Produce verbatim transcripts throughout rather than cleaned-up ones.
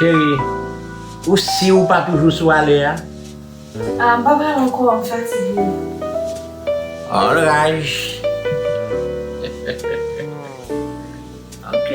Cheri, ou si ou pa toujou sou ale a? Ah, m pa pral ankò, m fatige. Alright. Ok.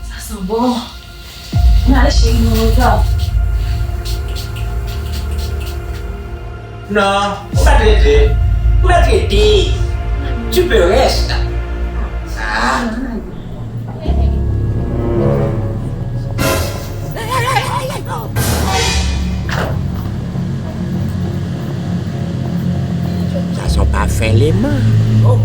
Sa san bon. N ale cheri, nou an reta. Non, ou mèt rete. Ou mèt rete. Tu peux rester. Ah. Sa se yon pafen leman. Oh.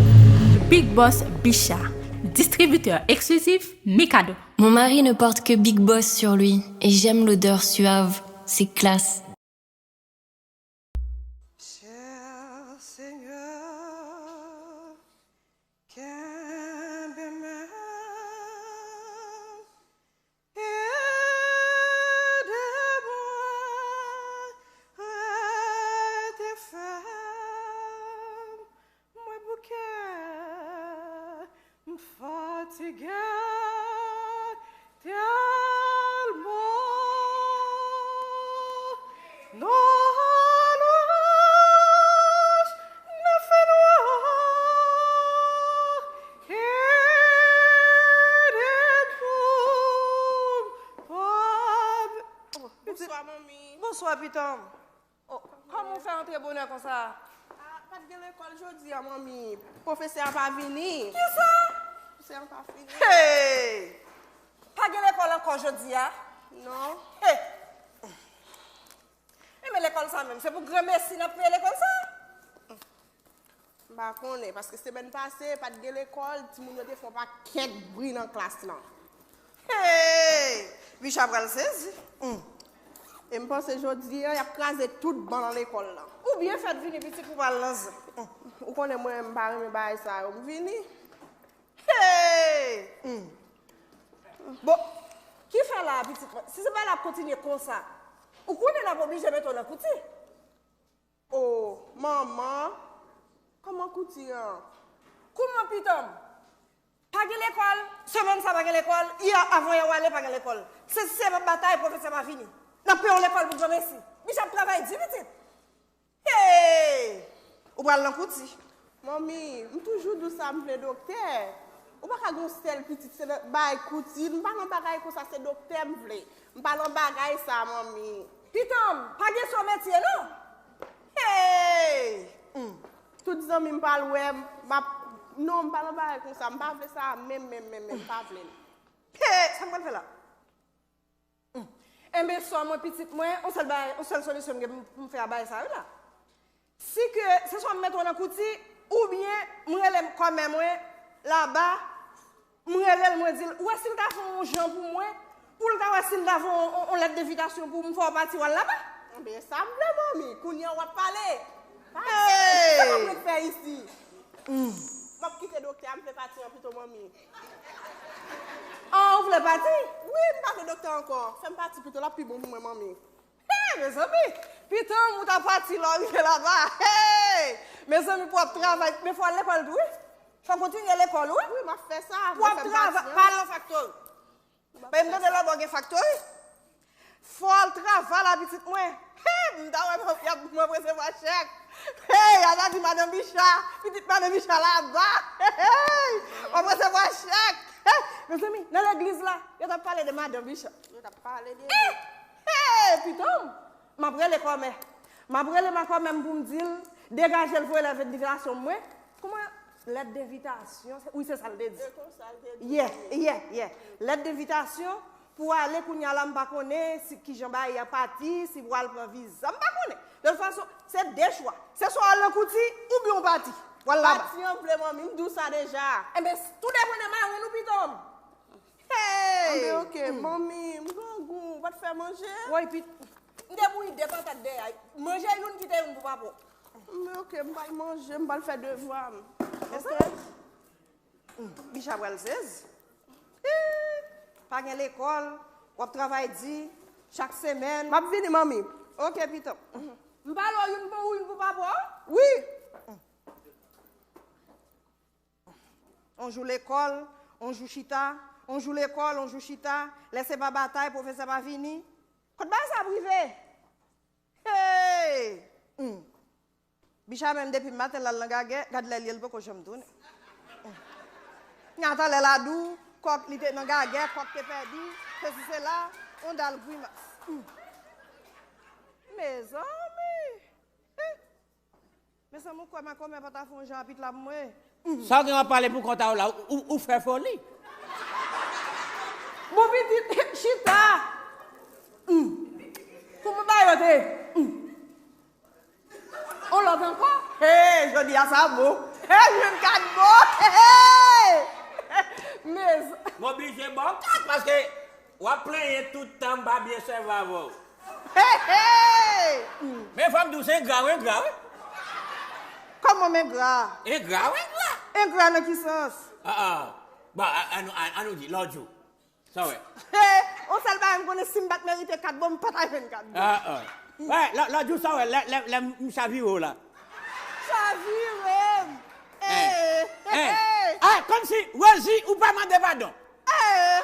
Big Boss Bicha, distributeur exclusif Mikado. Mon mari ne porte que Big Boss sur lui et j'aime l'odeur suave, c'est classe. Chè Senyè, kenbe m, ede mwen rete fèm. Mwen bouke, m fatige tèlman. Nan lwanj, nan fènwa, ede m pou m pa. Bonswa, manmi. Bonswa, pitanm. Oh, kòman w fè antre bonè konsa? Ah, pa t gen lekòl jodi a, manmi. Pwofesè a pa vini. Kisa? Pwofesè a pa vini. Hey! Pa gen lekòl ankò jodi a? Non. Hey! Enben lekòl sa menm, se pou granmesi n ap peye lekòl sa? M pa konnen, paske semèn pase, pa t gen lekòl, timoun yo te fè yon pakèt bri nan klas lan. Hey! Bicha pral sezi. Hmm. E m panse jodi a, y ap kraze tout ban nan lekòl lan. Ou byen fèt vini, pitit, pou pral nan zen. Hmm. Ou konnen mwen, m pa renmen bagay sa yo. M vini. Hey! Hmm. Bon, ki fè la, pitit mwen? Si se pa la ap kontinye konsa, ou konnen n ap oblije mete w nan kouti. Oh, manman, kòman kouti an? Kouman pitanm? Pa gen lekòl, semèn sa pa gen lekòl, yè avan yè w ale pa gen lekòl. Se, se batay, pwofesè pa vini. N ap peye yon lekòl pou granmesi. Bicha ap travay di pitit. Hey! Ou pral nan kouti. Manmi, m toujou di w sa m vle doktè. Ou pa ka gen yon sèl pitit, se nan, bay kouti. M pa nan bagay konsa, se doktè m vle. M pa nan bagay sa, manmi. Pitanm, pa gen sou metye, non. Hey! Hmm. Tout zanmi m pral wè, m ap, non, m pa nan bagay konsa, m pa vle sa, menm, menm, menm, menm, m pa vle l. Hey! Sa m pral fè la? Hmm. Enben, sò mwen, pitit mwen, yon sèl bagay, yon sèl solisyon m gen pou m, pou m fè a bagay sa yo la. Si ke se swa m mete w nan kouti, oubyen m rele kòmè mwen laba, m rele l, mwen di l, ou wè si l ta fè yon jan pou mwen, pou l ta wè si l ta fè yon, yon, yon lèt envitasyon pou m fè w pati w al laba? Enben, sa m vle, manmi, kounye a w ap pale. Pati, hey! Sa m ap ret fè isi? Hmm. M ap kite doktè a, m vle pati an pito, manmi. Ah, ou vle pati? Wi, m pa vle doktè ankò. Fè m pati pito, l ap pi bon pou mwen, manmi. Hey, mezanmi! Pitanm, ou ta pati lè w rive laba. Hey! Mezanmi, pou w ap travay, men fò w al lekòl tou, wi. Fò w kontinye lekòl, wi. Wi, m ap fè sa. Pou w ap travay, pa al nan faktori. Paske m tande laba w gen faktori. Fò w al travay la, pitit mwen. Hey, m ta wè m, y ap, m ap resevwa chèk. Hey, Ana di madan Bicha, pitit madan Bicha laba. Hey, hey, w ap resevwa chèk. Hey, mezanmi, nan legliz la, yo t ap pale de madan Bicha. Yo t ap pale de... Hey, hey, pitanm. M ap rele kòmè. M ap rele makòmè m pou m di l, degaje l voye lèt envitasyon mwen. Kòman? Lèt denvitasyon, se, wi, se sa l te di. Se konsa l te di. Yeah, yeah, yeah. Lèt denvitasyon pou ale kounye a la, m pa konnen si kijan bagay a pati, si pou al pran viza, m pa konnen. De tout fason, se de chwa. Se swa w al nan kouti, oubyen w pati. W al laba. Pati an vle, manmi, m di w sa deja. Enben, tou depann de mari nou, pitanm. Anben, oke, manmi, m grangou, ou pa t fè manje? Woy, pit. M te bouyi de patat dèyè. Manje youn, kite youn pou papa w. Anben, oke, m pral manje, m pral fè devwa m. Oke? Bicha pral sezi. Hi! Pa gen lekòl, w ap travay di, chak semèn. M ap vini, manmi. Oke, pitit. M pale w youn pou ou, youn pou papa w? Wi. On jou lekòl, on jou chita, on jou lekòl, on jou chita. Lè se pa batay, pwofesè pa vini. Kot bagay sa ap rive? Hey! Hmm. Bicha menm depi maten l al nan gagè, gad lè l ye, l poko janm tounen. Hmm. Nata lè l a di w, kòk li te nan gagè, kòk te pèdi, sesi sela, on dal grimas. Hmm. Mezanmi! Mezanmi, ou kwè makomè pa ta fè yon jan apit la pou mwen? Sa w gen w ap pale pou kont a w la, ou, ou fè foli. Bon pitit, chita. Hmm. Kouman bagay yo te? Hmm. On lòt ankò? Hey, jodi a sa bon. Hey, jwenn kat bon. Hey, hey. Mezanmi. M oblije ba w kat paske w ap plenyen tout tan m pa byen sèvi avè w. Hey, hey! Men fò m di w se engra, wi, engra, wi. Kòman m engra? Engra, wi, engra. Engra nan ki sans? Ah, ah. Bon, a- ann nou, ann- ann nou di, lòt jou. Sa w wè? Hey, on sèl bagay m konnen, si m pa t merite kat bon, m pa ta jwenn kat bon. Ah, ah. Wè, lò- lòt jou, sa w wè, lè, lè, lè m chavire w la. Chavire m. Eh, Eh, eh, eh. Ah, kòmsi, Rosie, ou pa mande padon. Eh,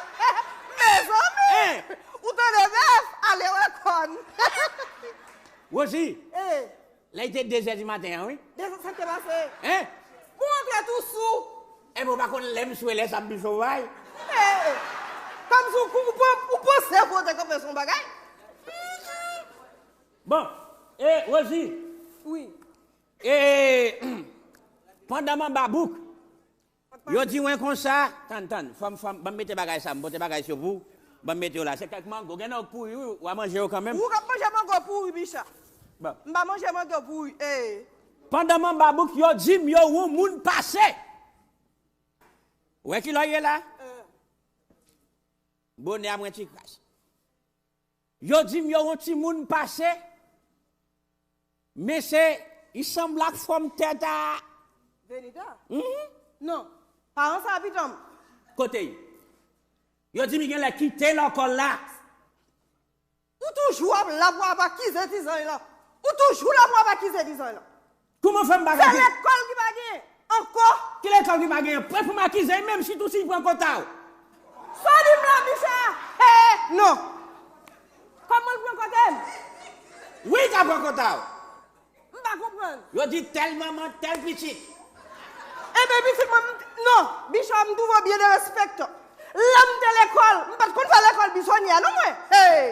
mezanmi! Eh. Ou tande bèf? Ale wè kòn. Rosie, Eh, lè l te de zè di maten an, wi. De zè, sa k te pase? Hein? Ou antre tou sou. Enben, ou pa konn lè m sou e lè sa m pi sovay? Eh, kòmsi ou, ou, ou, ou panse pou w te kanpe sou yon bagay? Bon, e, Rosie. Wi. E, pandan m anba bouk, yo di mwen konsa, tann, tann, fò m, fò m, ban m mete bagay sa, m pote bagay sou pou, ban m mete yo la. Se kèk mango, gen nan yo k pouri, wi, w a manje yo kanmenm. Ou k ap manje mango pouri, bicha. Bon. M pa manje mango pouri, eh. Pandan m anba bouk, yo di m yo wè yon moun pase. Ou wè ki lè w ye la? Eh. Bonè a mwen ti kras. Yo di m yo wè yon timoun pase, men se, li sanble ak fòm tèt a. Venita? Mhm. Non, paran sa a pitit m. Kote l? Yo di m li genlè kite lekòl la. Ou toujou ap la pou w ap akize ti zanj lan. Ou toujou la pou w ap akize ti zanj lan. Kouman fè m pa ka... Se lekòl ki pa genyen ankò. Ki lekòl ki pa genyen? Pwen pou m akize, menm sitou si l pran kòta w. Sa w di m la, bicha? Hey, non. Kòman l pran kòta m? Wi, l ka pran kòta w. M pa konprann. Yo di tèl manman, tèl pitit. Enben, pitit mwen, m t-, non, bicha, m twouve w byen derespektan. Lè m te lekòl, m pa t konn fè lekòl bisonye a, non, mwen. Hey!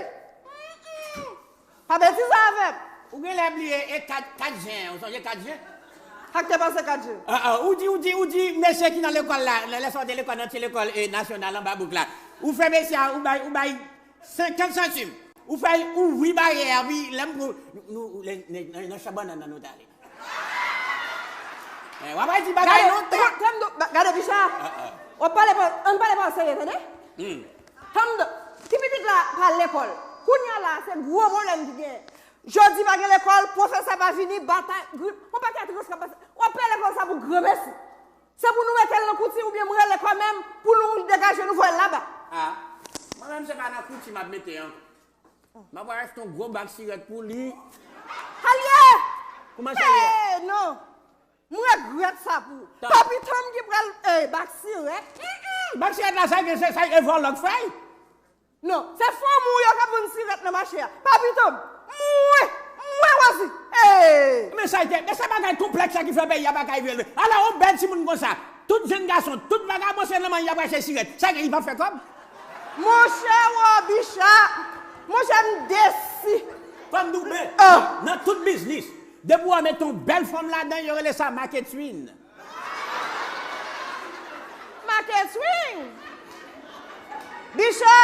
Pa betize avè m. Ou genlè bliye, e kat, kat jen, ou sonje kat jen? Sa k te pase kat jen? Ah, ah, ou di, ou di, ou di, mesye ki nan lekòl la, lè, lè sa w te lekòl, nan ti lekòl, e, nasyonal anba bouk la. Ou fè mesye a, ou bay, ou bay senkant santim. Ou fè l ouvri baryè a, wi, lè m pou, nou, nou, lè, lè, nan, nan chan bannann nan nou t ale. Eh, w ap di bagay lontan. Gade, gade, gade, bicha. Ah, ah. W ap pale pa, ann pale pa serye, tande? Hmm. Tann, ti pitit la pa al lekòl. Kounye a la, se gwo pwoblèm ki genyen. Jodi pa gen lekòl, pwofesè pa vini, batay, grip, yon pakèt rans k ap pase. W ap peye lekòl sa pou granmesi. Se pou nou mete l nan kouti oubyen m rele kanmenm pou nou degaje nou voye l laba. Ah, mwen menm se pa nan kouti m ap mete ankò. M ap achte yon gwo bak sirèt pou li. Sa l ye? Kouman sa l ye? Eh, non. M regrèt sa pou ou. Tann. Papi Tom ki pral, eh, bak sirèt. Mm, mm. Bak sirèt la, sa gen, se sa e vòlò k fè l. Non, se fanmi w yo k ap vann sirèt nan mache a. Papi Tom, mwen, mwen Rosie. Eh. Men sa e te, men se bagay konplèks sa ki fè peyi a pa ka evolye. Ala yon bèl timoun konsa. Tout jenn gason, tout vagabon se nan manyen y ap rache sirèt. Sa gen, li p ap fè kòb? Monchè, Robicha, monchè, m desi. Fò m di w byen, nan tout biznis, depi w wè met yon bèl fanm ladan, yo rele sa maketwin. Maketwin! Bicha,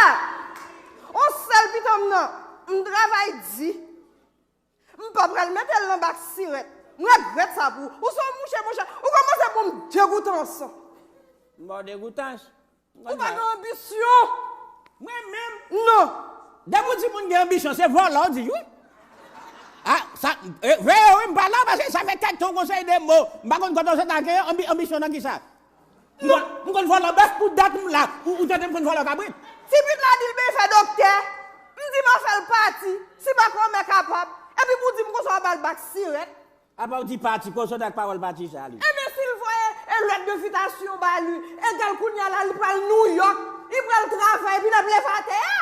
on sèl pitit m nan, m travay di. M pa pral mete l nan bak sirèt. M regrèt sa pou ou. Ou se yon mouche, monchè. Ou kòmanse ban m degoutans. M ba w degoutans? Ou pa gen anbisyon. Mwen menm? Non. Depi w di moun gen anbisyon, se vòlò w di, wi. Ah, sa, eh, veye wi, m pa la, paske sa fè kèk tan w konsèy de mo. M pa konn kote w sot ak anbi-, anbisyon nan kisa. M konn, m konn vòlò bèf pou dat m la. Ou, ou tande m konn vòlò kabrit? Ti pitit la di l bezwen fè doktè. M di m a fè l pati. Si Makomè kapab. Epi pou di m konsa w a ba l bak sirèt. Apa w di pati, kote w sot ak pawòl pati sa li? Enben, si l voye e lèt denvitasyon ba li, egal kounye a la, li pral Nouyòk, li pral travay, epi l ap leve atè a.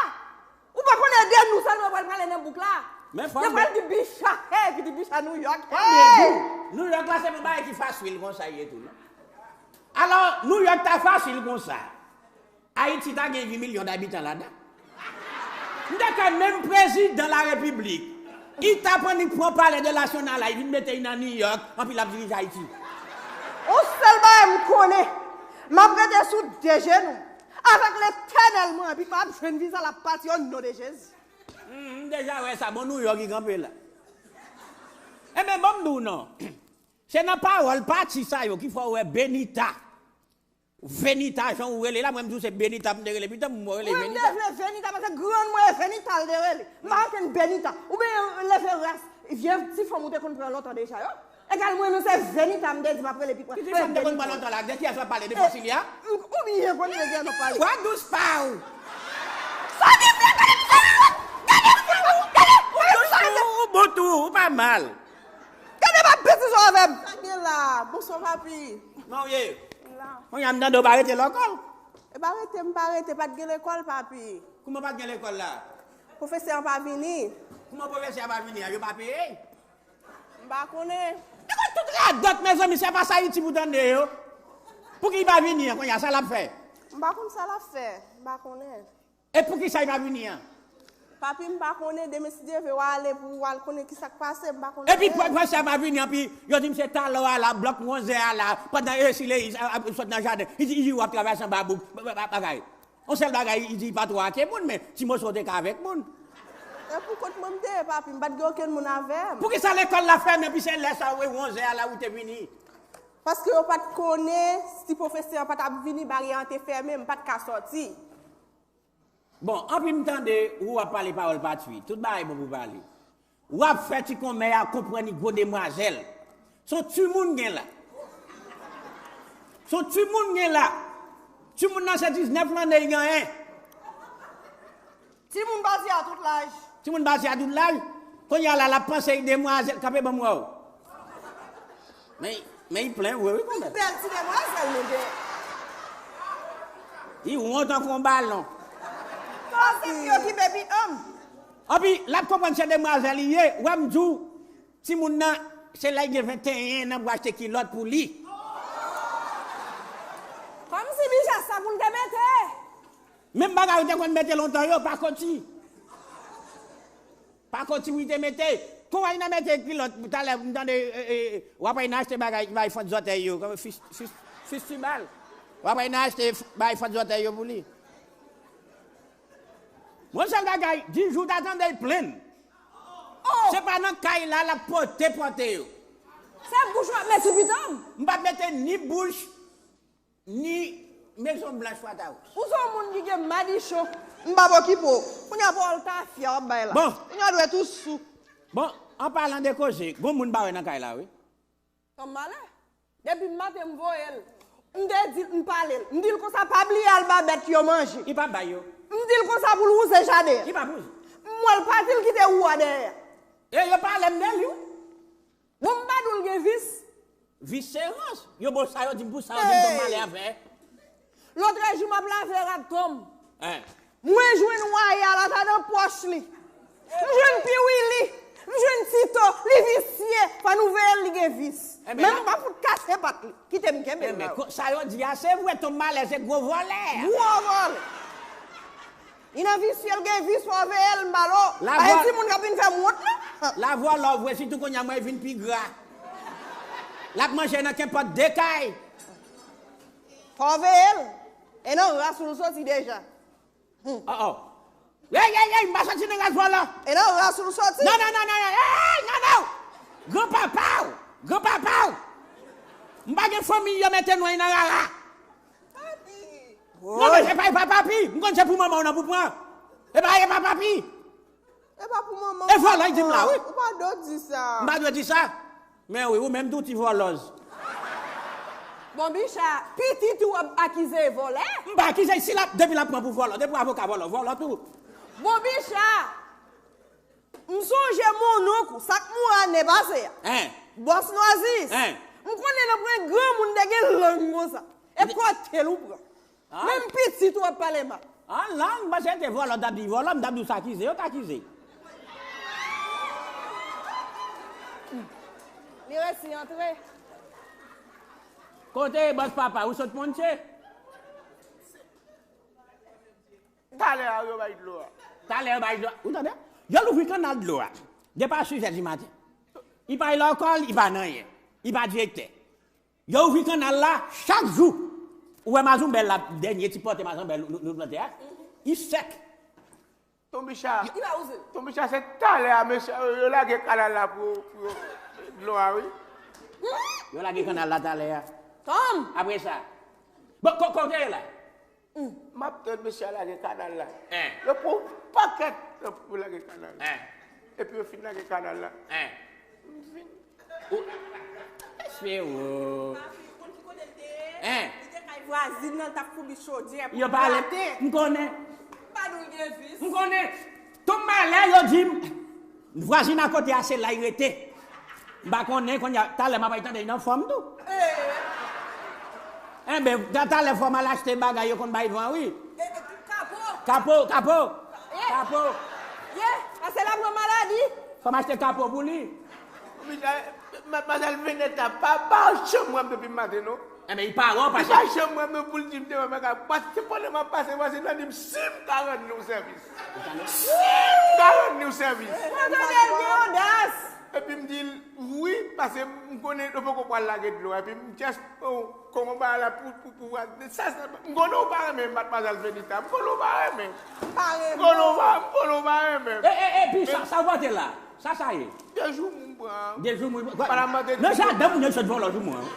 Ou pa konn ede nou sèlman pral prale nan bouk la. Men fò Yo m pral di bicha, hey, ki di bicha Nouyòk, fò m hey! Di, Nouyòk la se pa bagay ki fasil konsa ye tou, non. Alò, Nouyòk ta fasil konsa. Ayiti ta gen uit milyon dabitan ladan. M ta kwè menm prezidan larepiblik, li ta pran, li pran palè de nasyonal la, li vin mete li nan Nouyòk, anpi l ap dirije Ayiti. Yon sèl bagay m konnen, m ap rete sou de jenou avèk Letènèl mwen, epi m ap jwenn viza, l ap pati o non de Jezi. Hmm, m deja wè sa, bon Nouyòk ki kanpe la. Enben, ban m di w non. Se nan pawòl pati sa yo ki fè w wè Benita. Venita, jan ou rele la, mwen m di w se Benita m te rele, pitit mwen rele Mwen m te Venita. Vle Venita, paske grann mwen e Venita l te rele. M pa ankenn Benita. Ou byen leve ras vye ti fanm ou te konn pran lontan deja yo. Egal mwen menm se Venita m te di m ap rele pi pran. Ki ti fanm te konn pran lontan la? De kiyès w ap pale? De Fosilia? M, ou byen konn de kiyès w ap pale. Wa dous pa w. Sa di vle gade m sa. Gade m sa. Gade m sa. Ou bon tou, ou pa mal. Gade pa betiz ou avè m. Sa gen la? Bonswa, papi. Kòman w ye? La. Kounye a m tande w pa rete lekòl. E pa rete, m pa rete, pa t gen lekòl, papi. Kòman pa t gen lekòl la? Pwofesè an pa vini. Kòman pwofesè a pa vini a? Yo pa peye? M pa konnen. Gade tout radòt, mezanmi, se pa sa Ayiti pou tande yo. Pouki l pa vini an, kounye a, sa l ap fè? M pa konn sa l ap fè, m pa konnen. E poukisa li pa vini an? Papi, m pa konnen, demen si Dye vle, w a ale pou w al konnen ki sa k pase, m pa konnen. Epi pwofesè a pa vini an, pi yo di m se talè a la, blòk onz è a la, pandan Esile ap sot nan jaden, li di, li di w ap travèse anba bouk, ba-, ba-, ba-, bagay. Yon sèl bagay, li di li pa twò ak moun, men ti moso te ka avèk moun. E pou kont mwen m te ye, papi, m pa t gen okenn moun avè m. Poukisa lekòl la fèmen, pi se lè sa a, onz è a la, ou te vini? Paske yo pa t konnen si pwofesè an pa t ap vini, baryè an te fèmen, m pa t ka sòti. Bon, anpi m tande ou ap pale pawòl pati, tout bagay bon pou pale. W ap fè ti kòmè a konprann li gwo demwazèl. Se yon timoun gen la. Se yon timoun gen la. Timoun nan se diznèf lanne li genyen. Timoun bati a tout laj. Timoun bati a tout laj. Kounye a la, l ap panse demwazèl, kanpe ban m wè w. Men, men li plen vre wi, kòmè. Bèl ti demwazèl nou gen. Li won tankou yon balon. Panse m yo ki baby homme. Anpi, l ap konprann se demwazèl li ye, wè m di w, timoun nan, se lè l gen venteyen an pou achte kilòt pou li. Kòmsi bicha sa pou l te mete. Menm bagay ou te konn mete lontan yo, pakoti. Pakoti wi te mete. Kou Ayina mete kilòt, talè, m tande, e, e, w ap Ayina achte bagay, bay fant zòtèy yo, kòm fis-, fis-, fistibal. W ap Ayina achte f-, bay fant zòtèy yo pou li. Mwen sèl bagay, di jou ta tande l plenn. Oh! Se pa nan kay la, l ap pote, pote yo. Se bouch w ap mete sou pitit m. M p ap mete ni bouch, ni Maison Blanche White House. Ou se yon moun ki gen madichon. M p ap okipe w. Kounye a pawòl tafya w ap bay la. Bon. Kounye a dwèt ou sou. Bon, an palan de koze, gon moun m pa wè nan kay la, wi. Tanm malè. Depi maten m voye l. M te di l, m pale l. M di l konsa pa bliye al ba bèt yo manje. Li p ap bay yo. M di l konsa pou l wouze jaden an. Li p ap wouze. M wè l pati, l kite wou a dèyè. E yo pale m de li, wi. Bon, m pa di w l gen vis. Vis se rans. Yo bon sa yo di m pou sa yo di m tanm malè a fè. Lòtrejou m ap lave rad tonm. Hein. Mwen jwenn waya la ta nan pòch li. M jwenn piwili. M jwenn tito. Li visye. Fò nou veye l, li gen vis. Enben, men la m pa fout kase pat li. Kite m kenbe l la. Enben, sa yo di a se vre, tonm malè se gwo vòlè. Gwo vòlè. Li nan visye, l gen vis, fò w veye l, m ba l o. Lavwa- Ay, timoun k ap vin fè m wont la. Lavwa love, vre, sitou kounye a mwen vin pi gra. L ap manje nan kenpòt de kay. Fò w veye l. E nan ras ou l soti deja. Hmm. Oh, oh. Ey, ey, ey, m pa soti nan ras vòlò. E nan ras ou l soti. Non, non, non, non, non. Ey, non, non. Granpapa w. Granpapa w. M pa gen fanmi yo mete nou nan rara. Papi. Non, men se pa, e pa papi. M konn se pou manman w nan pou pran. E pa, e pa papi. E pa pou manman. E vòlò, li di m la, wi. Ou pa dwe di sa. M pa dwe di sa. Men wi, ou menm tou ti vòlòz. Bon, Bicha, pitit ou ap akize vòlè? M pa akize, si l ap, depi l ap pran pou vòlò, depi avoka vòlò, vòlò tou. Bon, Bicha, m sonje mononk ou, sa k mouri ane pase a. Hein. Bòs Nwazis. Hein. M konnen nan pran granmoun te gen lang konsa. E kote l ou pran? Menm pitit ou ap pale mal. An lang, m panse te vòlò, t ap di vòlò, m t ap di w sa akize, yo t akize. Li resi antre. Kote bòs papa, ou sot monte? Talè a yo bay dlo a. Talè yo bay dlo a. Ou tande? Yo louvri kannal dlo a. Depi sis è di maten. Li pa lekòl, li pa nan anyen. Li pa direktè. Yo ouvri kannal la chak jou. Ou wè mazonbèl la, dènye ti pòte mazonbèl nou, nou plante a, li sèk. Tonbicha, Tonbicha se talè a mesye yo, yo lage kannal la pou, pou yo, dlo a wi. Yo lage kannal la talè a. Tom! Apre sa. Bon, ko, kote ye la? M ap tann mesye a lage kannal la. Yo pran yon pakèt tan pou lage kannal la. Epi yo fin lage kannal la. M vin. Espero. Hein? Yo pale. M konnen. M konnen. Tout malè yo di m. Vwazin akote a se la y rete. M pa konnen kounye a talè m ap al tande nan fòm tou. Enben, talè fò m al achte bagay yo konn bay van wi. Kapo, kapo, kapo. Ye, paske l ap pran maladi. Fò m achte kapo pou li. Madmwazèl Veneta pa pa janm wè m depi maten non. Enben li pa wè w paske. Li pa janm wè m non pou l di m te wè m ak paske pandan m ap pase vwazin nan di m si m ka rann li yon sèvis. Si m ka rann li yon sèvis. Mwen tande l gen odas. Epi m di l wi paske m konnen nou poko pral lage dlo a epi m just oh kòman bagay la pou pou pou vwazin sa sa m konnen w pa renmen madmwazèl Venita m konnen w pa renmen. M pa renmen. M konnen w pa m konnen w pa renmen. E e epi sa sa w pote la? Sa sa ye? De joumou m pran. De joumou. Nan jaden moun yo sot vòlò joumou an.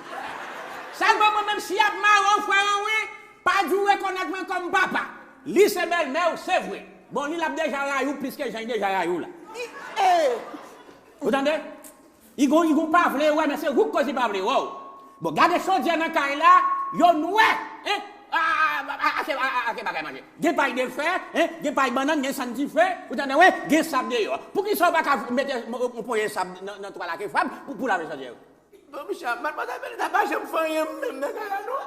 Sèlman mwen menm si y ap mare w frè an wi, pa di w rekonèt mwen kòm papa. Li se bèlmè w se vre. Bon li l ap deja rayi w plis ke jan li deja rayi w la. Ou tande? Li gon li gon pa vle wè men se ou k koz li pa vle wè w. Bon gade chodyè nan kay la, yo nwè. Hein? Ake bagay manje. Gen pay de fè, gen pay bannann, gen sann dife, ou tande wi, gen sab deyò. Poukisa ou pa ka mete yon ponyen sab nan twal ake fab pou lave chodyè yo? Bon Micha, madmwazèl Benita pa janm fè anyen menm nan kay la non.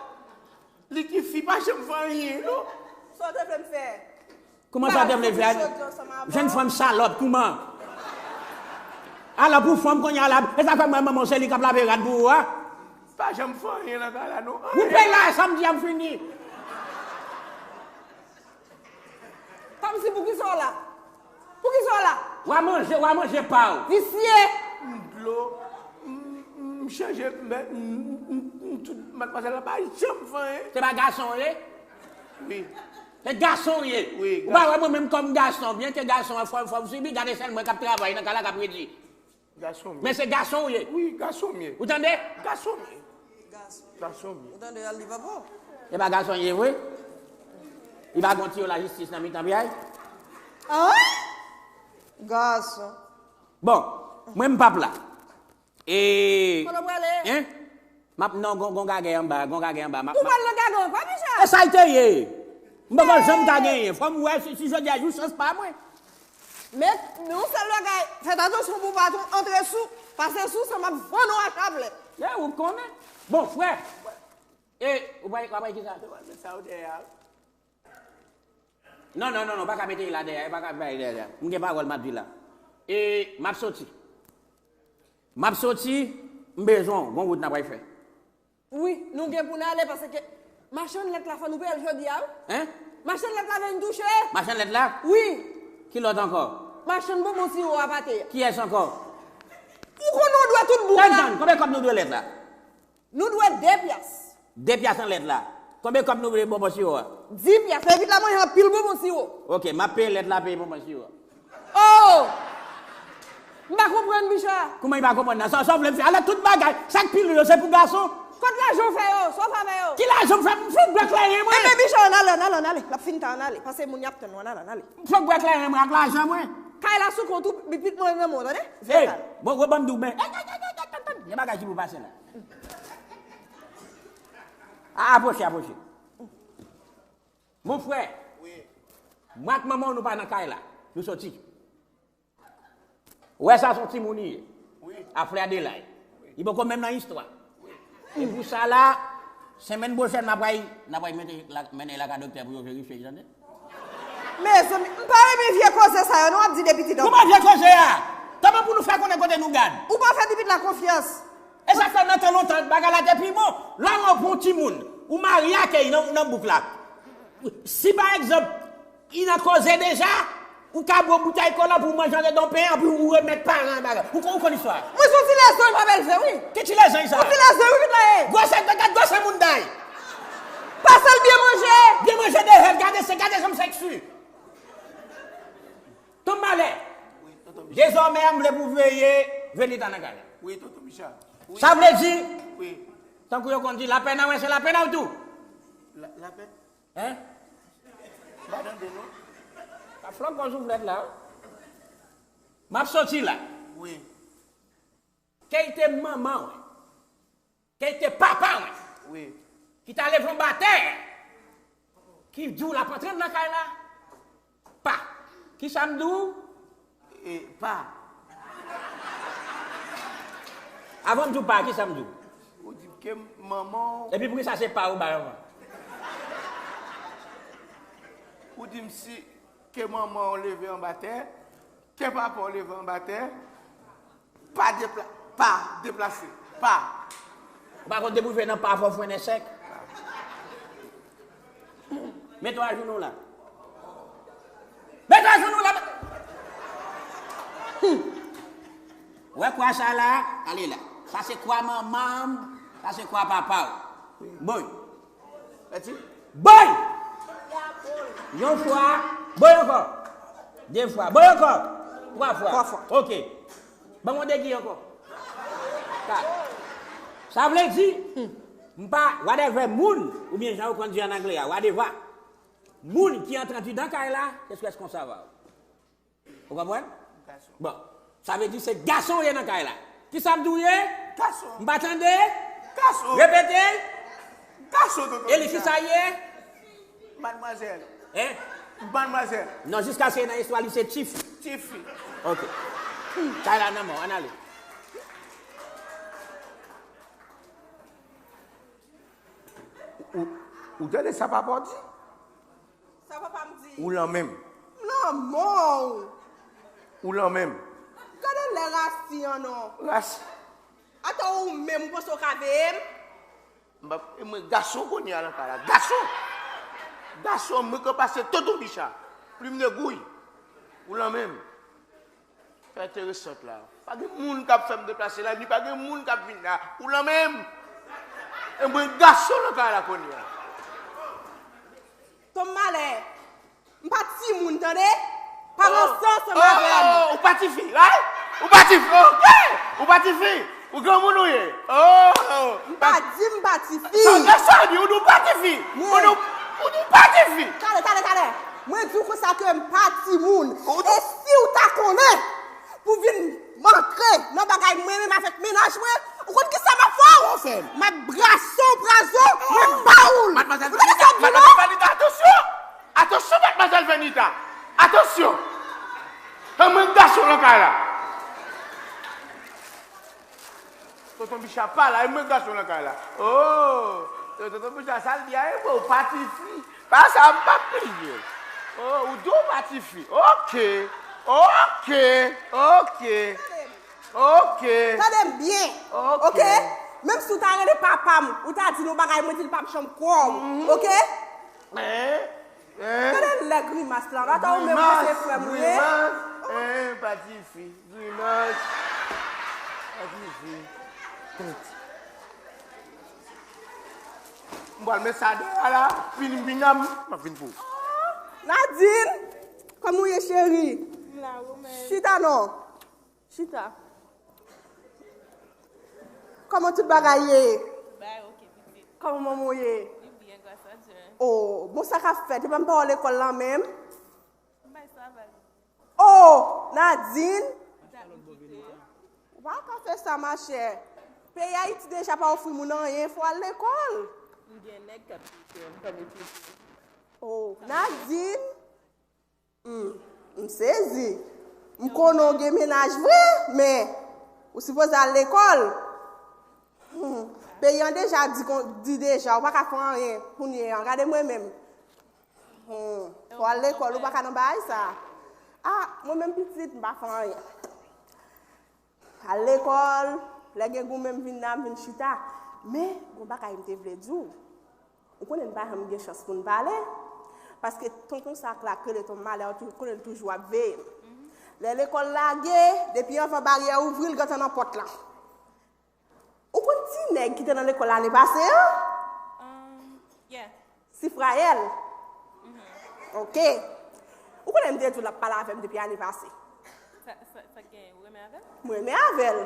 Li ki fi pa janm fè anyen non. Sa w te vle m fè? Kouman sa w te vle fè? Jèn fanm salòp kouman? Alò pou fanm kounye a la, e sa fè m wè manman w se li k ap lave rad pou ou a. Pa janm fè anyen nan kay la non. Koupe la, sa m di a m fini. Kòmsi poukisa w la? Poukisa w la? W a manje, w a manje pa w. Visye! M dlo, m chanje, m, m, m, tout, madmwazèl la pa janm fè anyen. Se pa gason w ye? Wi. Se gason w ye. Wi, gason. Ou pa wè mwen menm kòm gason, byenke gason an fò, fò m sibi, gade sèl mwen k ap travay nan kay la k ap redi. Gason m ye. Men se gason w ye. Wi, gason m ye. Ou tande? Gason m ye. Gason m ye. Ou tande al li papa w? E pa gason l ye vre? Li pa gon tiyo lajistis nan mitan pye a? Gason. Bon, mwen m p ap la. E. Kote w prale? Hein? M ap nan gon gon gagè anba, gon gagè anba. M ap. Ou pral nan gagè ankò Michel? E sa l te ye. M poko janm ka genyen. Fò m wè si si jodi a jou chans pa mwen. Men yon sèl bagay, fèt atansyon pou w pa antre sou, pase sou sa m ap vann ou a chaplèt. E ou konnen. Bon, frè. E ou pa w ap bay kisa? Sa ou dèyè a. Non, non, non, non, pa ka mete l la dèyè, pa ka bay dèyè. M gen pawòl m ap di la. E m ap soti. M ap soti, m bezwen w, gon wout n ap pral fè. Wi, nou gen pou n ale paske machann lèt la fò nou peye l jodi a wi. Hein? Machann lèt la vin touche. Machann lèt la? Wi. Ki lòt ankò? Machann bonbon siwo a pate a. Kiyès ankò? Ou konnen w dwe tout bouk la. Tann, tann, konbyen kòb nou dwe lèt la? Nou dwe de pyas. De pyas an lèt la. Konbyen kòb nou dwe bonbon siwo a? Di pyas. Lè vit la manje anpil bonbon siwo. Oke, m ap peye lèt la, peye bonbon siwo a. Oh! M pa konprann, Bicha. Kouman li pa konprann nan? Sa, sa w vle m fè? Alò tout bagay, sa k pi lou yo, se pou gason? Kot lajan w fè yo? Sa w fè avè yo? Ki lajan m fè? M fè bwè kleren mwen. Ebyen, Michel, ann ale, ann ale, ann ale. L ap fin tan, ann ale. Pase moun y ap tann ou, ann ale, ann ale. M fè bwè kleren mwen ak lajan mwen. Kay la sou kont ou, pipit mwen nan men w, tande? Hey, bon, bon, ban m di w, men. Gen bagay ki pou pase la. A, apwoche, apwoche. Mon frè, mwen ak manman w, nou pa nan kay la. Nou soti. Ou wè sa, se yon timoun li ye. Wi. A flè de lay. Li poko menm nan istwa. Wi. E pou sa la, semèn pwochèn, n ap pral, n ap pral mete la, mennen lakay doktè pou yo verifye, tande? Mezanmi, m pa renmen vye koze sa yo, non, w ap di de pitit ankò. Kòman vye koze a? Kòman pou nou fè konnen kote nou gad? Ou pa fè pitit la konfyans. E sa fè nan tan lontan, bagay la te pi bon. Lè w pran yon timoun, ou marye ak li nan, nan bouk la. Si, pa egzanp, li nan koze deja, ou ka bwè yon boutèy kola pou w manje andedan pen an, epi ou remèt paran an bagay. Ou, ou konn istwa a? Mwen se yon ti lèzanj m ap elve, wi. Ki ti lèzanj sa? Yon ti lèzanj, wi, pitit la ye. Gwosè, gad, gad gwosè moun day. Pase l byen manje. Byen manje de hèt, gade se, gade janm seksi. Tonm malè. Wi, tonton Michel. Dezòmè, m vle pou w veye venita nan kay la. Wi, tonton Michel. Wi. Sa vle di, wi, tankou yo konn di, lapèn an mwen se lapèn an w tou. La, lapèn? Hein? M pa tande, non. Sa flòk kon souflèt la. M ap soti la. Wi. Ke l te manman w, ke l te papa w, wi, ki ta leve anba tè, ki di w l ap antre nan kay la, pa. Kisa m di w? E, pa. Avan m di w pa, kisa m di w? Ou di ke manman w. Epi poukisa se pa ou bay anvan? Ou di m si ke manman w leve anba tè, ke papa w leve anba tè, pa depla-, pa deplase. Pa. Ou pa konn depi w rive nan pa fò fwennen sèk. Mete w ajounou la. Mete w ajounou la. Hmm. Ou wè kwa sa la? Ale la. Sa se kwa manman m. Sa se kwa papa w. Bon. Mèsi. Boy! Yon fwa. Boy ankò. De fwa. Boy ankò. Twa fwa. Twa fwa. Ok. Ban mwen de gi ankò. Kat. Sa vle di, m pa, whatever moun, oubyen jan yo konn di an anglè a, whatever. Moun ki antre andidan kay la, qu'est-ce qu'on s'en va? Ou konprann? Gason. Bon, sa vle di se gason w ye nan kay la. Kisa m di w ye? Gason. M pa tande? Gason. Repete. Gason, tonton Eli, Michel. Kisa l ye? Madmwazèl. Hein? Madmwazèl. Non, jiskaske nan istwa li se tifi. Tifi. Ok. Kay la nan men w, ann ale. Ou, ou tande sa papa w di? Sa papa m di? Ou lanmen m. M lanmen w. Ou lanmen m. Gade lè rasi an non. Rasi. Atò ou menm ou panse w ka veye m? M ap, e mwen gason kounye a nan kay la. Gason! Gason, mwen k ap pase tonton Bicha. Plim de gouy. Ou lanmen m. Fè enteresant la. Pa gen moun k ap fè m deplase la, ni pa gen moun k ap vin la. Ou lanmen m. E mwen gason nan kay la kounye a. Tonm malè. M pa timoun, tande? Pa ranse ansanm avè m. Oh, ou pa tifi, right? Ou pa tifi, ok. Ou pa tifi. Ou granmoun ou ye. Oh. M pa di m pa tifi. Sa, sa di, ou di ou pa tifi. Ou di, ou di ou pa tifi. Talè, talè, talè. Mwen di w konsa ke m pa timoun. E si w ta konnen pou vin antre nan bagay mwen menm avèk mennaj mwen, ou konn kisa m ap fè w? Sa w fè m? M ap brase w, braze w, mwen ba w l. Ou tande sa m di w la? Madmwazèl Benita, atansyon! Atansyon, madmwazèl Benita! Atansyon! E mwen gason nan kay la. Tonton Bicha pa la, e mwen gason nan kay la. Oh! Tonton Bicha, sa l di a, e bon, ou pa tifi. Pa sa, m p ap bliye. Oh, ou di w pa tifi. Ok. Ok. Ok. Ok. Tande m byen. Ok. Ok? Menm si w ta rele papa m, ou ta di l yon bagay, mwen di l p ap janm kwè w. Mhm. Ok? Hein? Hein? Gade lè grimas la. Atò ou menm ou se frè m, wi. Grimas, grimas. Hein, pa tifi. Grimas. Pa tifi. Tèt. M pral met sa deyò a la, vin, vin nan m ap vin pou ou. Nadine, kòman w ye, cheri? M la, ou menm? Chita non. Chita. Kòman tout bagay ye? Bay, ok. Kòman manman w ye? Li byen, gras a Dye. Oh, bon, sa k ap fèt? Epa m pa wè w lekòl la menm? M bay travay. Oh, Nadine! Sa l ap kite? Ou pa ka fè sa, machè. Peyi Ayiti deja pa ofri moun anyen, fò w al lekòl. M gen nèg k ap kite m, m pa vle kite. Oh, Nadine! Hmm, m sezi. M konnen w gen mennaj vre, men ou sipoze al lekòl. Hmm, peyi an deja di, kon- di deja, ou pa ka fè anyen kounye a. Gade mwen menm. Hmm, fò w al lekòl, ou pa ka nan bagay sa. Ah, mwen menm pitit, m pa fè anyen. Al lekòl, lè gen goumen m vin la, m vin chita. Men, gon bagay m te vle di w. Ou konnen n pa janm gen chans pou n pale. Paske tonton sa k la k rele Ton Malè, ou tou- konnen l toujou ap veye m. Lè lekòl lage, depi anvan baryè ouvri, l gentan nan pòt la. Ou konn ti nèg ki te nan lekòl ane pase an? Um, yeah. Sifrayèl? Mhm. Ok. Ou konnen m te di w l ap pale avè m depi ane pase. Sa, sa, sa k genyen? Ou renmen avè l? M renmen avè l.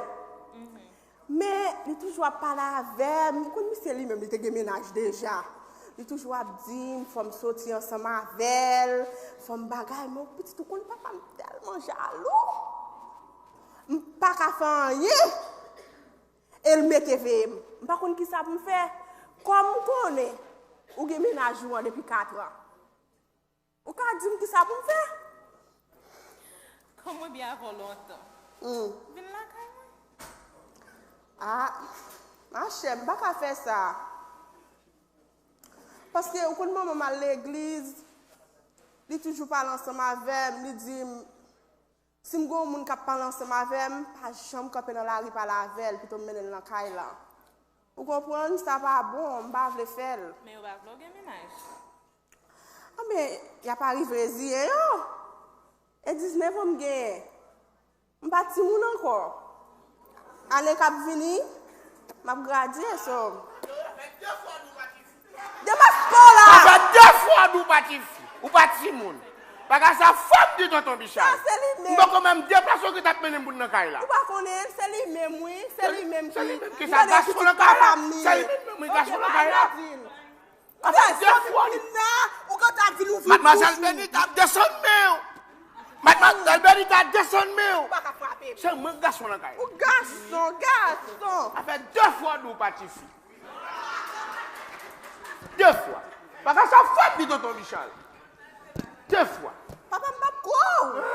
Mhm. Men, li toujou ap pale avè m. Ou konn misye li menm, li te gen mennaj deja. Li toujou ap di m, fò m soti ansanm avè l, fò m bagay. Men, pitit, ou konn papa m tèlman jalou. M pa ka fè anyen. E l mete veye m. M pa konn kisa pou m fè. Kòm m konnen ou gen mennaj ou an depi katran, ou ka di m kisa pou m fè? Kòm mwen byen avè w lontan. Hmm. Vin lakay mwen. Ah, machè, m pa ka fè sa. Paske ou konn manman m al legliz, li toujou pale ansanm avè m, li di m, si m gen yon moun k ap pale ansanm avè m, pa janm kanpe nan lari pale avè l, pito m mennen l nan kay la. Ou konprann? Sa pa bon, m pa vle fè l. Men yo pa vle w gen mennaj. Anben, y ap arive reziyen yo. E diznèf an m genyen. M pa timoun ankò. Ane k ap vini, m ap gradye, so. Demaske w la! Sa fè de fwa w di w pa tifi, ou pa timoun. Bagay sa fò m di tonton Bichal. Sa se li menm. M poko menm deplase w ki t ap mennen m pou n nan kay la. Ou pa konnen, se li menm wi, se li menm ki. Se li menm ki sa, gason nan kay la. Se li menm wi, gason nan kay la. Sa fè de fwa w di. Ou gentan vin ouvri bouch ou. Madmwazèl Benita, desann men w. Madmwazèl Benita, desann men w. Ou pa ka frape m. Se mwen k gason nan kay la. Ou gason, gason. Sa fè de fwa w di w pa tifi. De fwa. Bagay sa fò m di tonton Michal. De fwa. Papa, m p ap kwè w.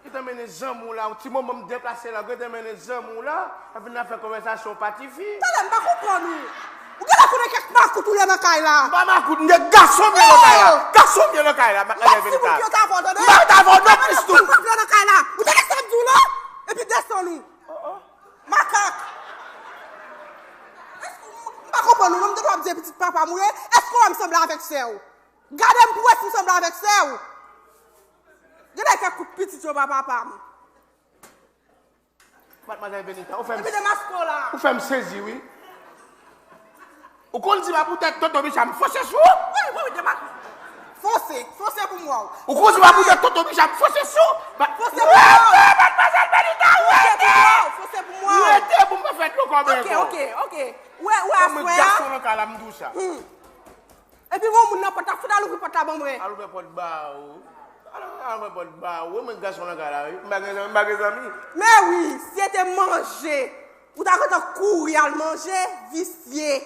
Gentan mennen zanmi w la, yon ti moman m deplase la, gentan mennen zanmi w la, ap vin ap fè konvèsasyon pa tifi. Tande, m pa konprann ou. Ou genlè konnen kèk makout ou ye nan kay la. M pa makout, m gen gason m ye nan kay la. Oh! Gason m ye nan kay la, Madmwazèl Benita. Lòt timoun ki yo t avè w, tande? M pa t avè w non plis tou. Ou pa t vle nan kay la. Ou tande sa m di w la? Epi desann ou. Oh, oh. Makak! Èske w, m pa konprann ou non, m tande w ap di pitit papa m ou ye. Èske w wè m sanble avèk sè w? Gade m pou w wè si m sanble avèk sè w. Genlè kèk kout pitit yo pa papa m. Madmwazèl Benita, ou fè m, epi demaske w la. Ou fè m sezi, wi. Ou konn di m a poutèt tonton Bicha m fonse sou ou? Wi, wi, wi, demak-, fonse, fonse pou m wè w. Ou konn di m a poutèt tonton Bicha m fonse sou ou? Fonse pou m wè w. Rete, Madmwazèl Benita, rete! Fonse pou m wè w, fonse pou m wè w. Rete pou m pa fè dlo kòben ankò. Ok, ok, ok. Ou wè, ou wè aswè a? Mwen gason nan kay la, m di w sa. Hmm. Epi gon moun nan pòt la, fout al ouvri pòt la ban mwen. Al ouvè pòt ba ou. Al, al ouvè pòt ba ou. Mwen gason nan kay la, wi. M pa gen zanmi, m pa gen zanmi. Men wi, si se te manje, ou ta gentan kouri al manje, visye.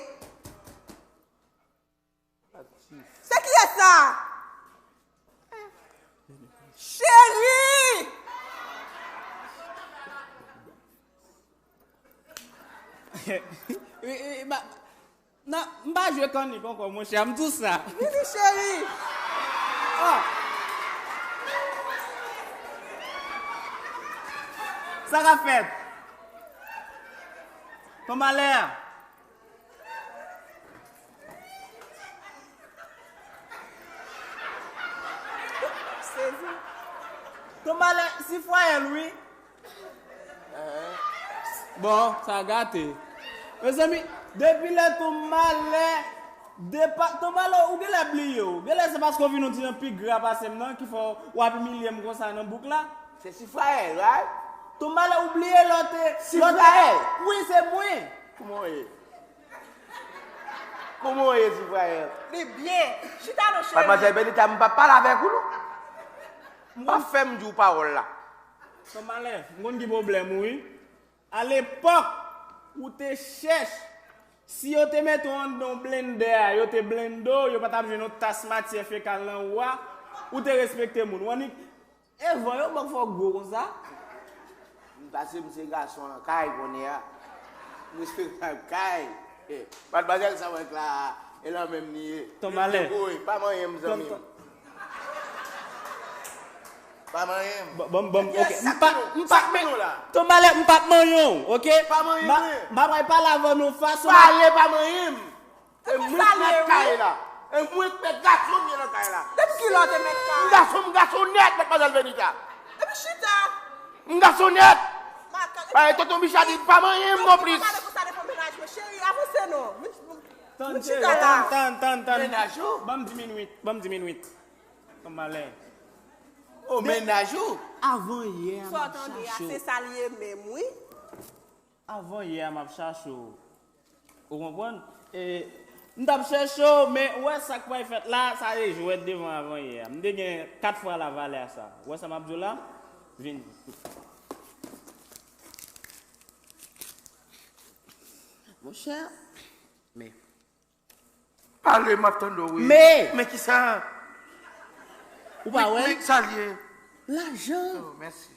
Se kiyès sa? Cheri! Wi, wi, ma-, Nan, m pa jwe kannik ankò, monchè, m di w sa. Vini, cheri. Oh. Sa k ap fèt? Ton Malè a. Sezi. Ton Malè, si fwayè l, wi. Bon, sa gate. Mezanmi, depi lè Ton Malè, depa-, Ton Malè, ou genlè bliye w. Genlè se paske w vin yon ti jan pi gra pase m nan, ki fè w ap imilye m konsa nan bouk la. Se Sifrayèl, right? Ton Malè, ou bliye lè w te, lè w te, Sifrayèl. Wi, se mwen. Kòman w ye? Kòman w ye, ti frè? Li byen. Chita non, cheri. Madmwazèl Benita, m p ap pale avèk ou non. M p ap fè m di w pawòl la. Sanmalè, m konn ki pwoblèm ou wi. Alepòk, ou te chèch. Si yo te mete w anndan yon blendè a, yo te blende w, yo pa t ap jwenn yon tas matyè fekal nan ou a, ou te respekte moun. W annik Evan yo bank fò gwo konsa. M pase m se gason an kay kounye a. M respektab kay. Madmwazèl sa w wè k la a, e lan menm li ye. Tonmalè. Pa manyen m zanmi m. Pa manyen m. Bon bon bon ok. M pa m pa Tonmalè m pa manyen w ok. Pa manyen m. M ap pale avè w nan yon fason. Pale pa manyen m. E mwen k mèt kay la. E mwen k mèt gason m ye nan kay la. Depi kilè w te mèt kay? M gason, m gason nèt, Madmwazèl Benita. Epi chita. M gason nèt. Paske tonton Bicha di pa manyen m nonplis. Pale konsa devan mennaj mwen, cheri, avanse non. Vin chita la. Tann, tann, tann, tann. Mennaj ou? Ban m di minwit, ban m di minwit. Kòm malè. O, mennaj ou? Avan yè a, m ap chache w. Sa w tande a, se sa l ye menm, wi. Avan yè a m ap chache w. Ou konprann? E, m t ap chèche w, men ou wè sa k pral fèt la, sa se jwèt devan avan yè a. M te gen kat fwa lavalè a sa. Ou wè sa m ap di w la? Vini. Monchè, men. Pale, m ap tande w, wi. Men! Men kisa? Ou pa wè? Men kisa l ye? Lajan. Oh, mèsi.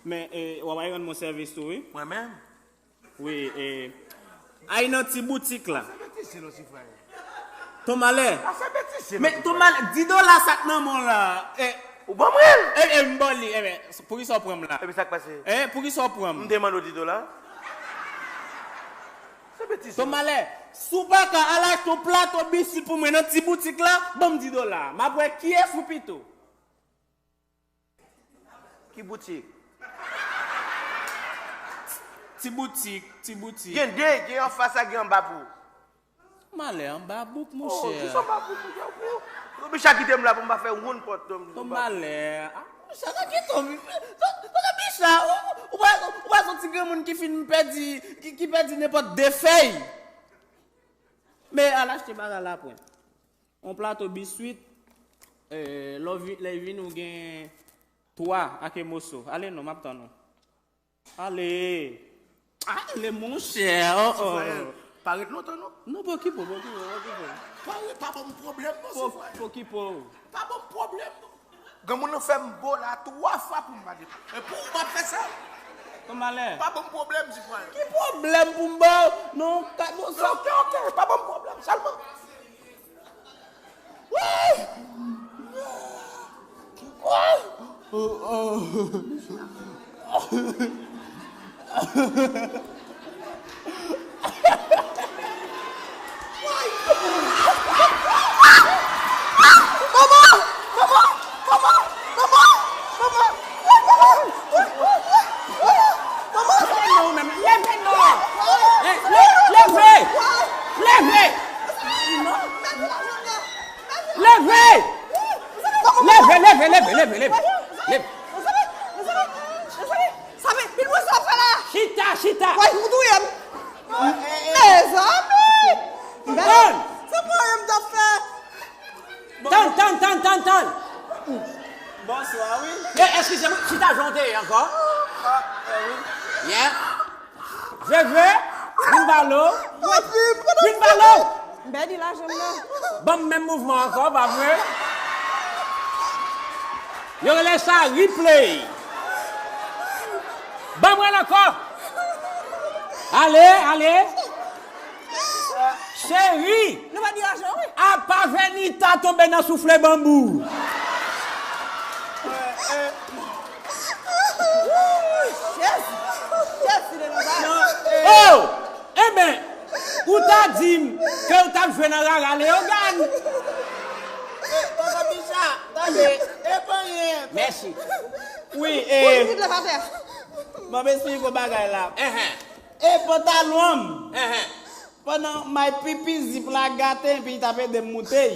Men, e, w ap al rann mwen sèvis tou, wi. Mwen menm? Wi, e, al nan ti boutik la. Sa betize non, ti frè. Tonmalè. Sa betize non, ti frè. Men Tonmalè, di dola sa k nan men w la. E, ou ban mwen l? E, e, m ba w li. E, men, poukisa w pran m la? E, men sa k pase? E, poukisa w pran m? M te mande w di dola. Tonmalè, si w pa ka al achte yon plato biswit pou mwen nan ti boutik la, ban m di dola. M ap wè kiyès ou pito. Ki boutik? Ti boutik, ti boutik. Gen de, gen anfas ak gen anba pou. Malè anba bouk, monchè. Oh, kisa anba bouk, monchè? Tonton Bicha kite m la pou m pa fè woun pòt, Tonton Bicha. Tonton Bicha, ou, ou pa, ou pa se yon ti granmoun ki fin pèdi, ki, ki pèdi nenpòt de fèy. Men al achte bagay la pou mwen. Yon plato biswit, e, lè w vi-, lè w vini ou gen twa ake moso. Ale non, m ap tann ou. Ale! Ale, monchè! Oh, oh. Sitwayen, pa ret lontan, non. Non, pokipo, pokipo, pokipo. Pa ret, pa ban m pwoblèm, non, sitwayen. Pokipo. Pa ban m pwoblèm, non. Granmoun nan fè m bo la twa fwa pou m pa depo. E pou ou m ap fè sa? Tonmalè. Pa ban m pwoblèm, sitwayen. Ki pwoblèm pou m ba w? Non, ka, non, sa. Ok, ok, pa ban m pwoblèm, sèlman. Leve! Leve! Leve, leve, leve, leve, leve. Leve. Chita, chita. Mezanmi! Tann! Tann, tann, tann, tann, tann! Bonswa, wi. E, eskize m, chita jan w te ye ankò. Yeah. Veve, vin balo. Vin balo. M pèdi lajan m nan. Ban m menm mouvman ankò, pa vre? Yo rele sa replay. Ban mwen l ankò. Ale, ale. Cheri. Nou pa di lajan, wi. Apa Venita tonbe nan soufle banbou. Oh! Enben, ou ta di m ke ou t ap jwe nan rara Leyogàn. Tonton Bicha, tande, epa anyen. Mèsi. Wi, e. M ap esplike w bagay la. E pantalon an m. Pandan may pipi zip la gate, epi li t ap ede m moute l.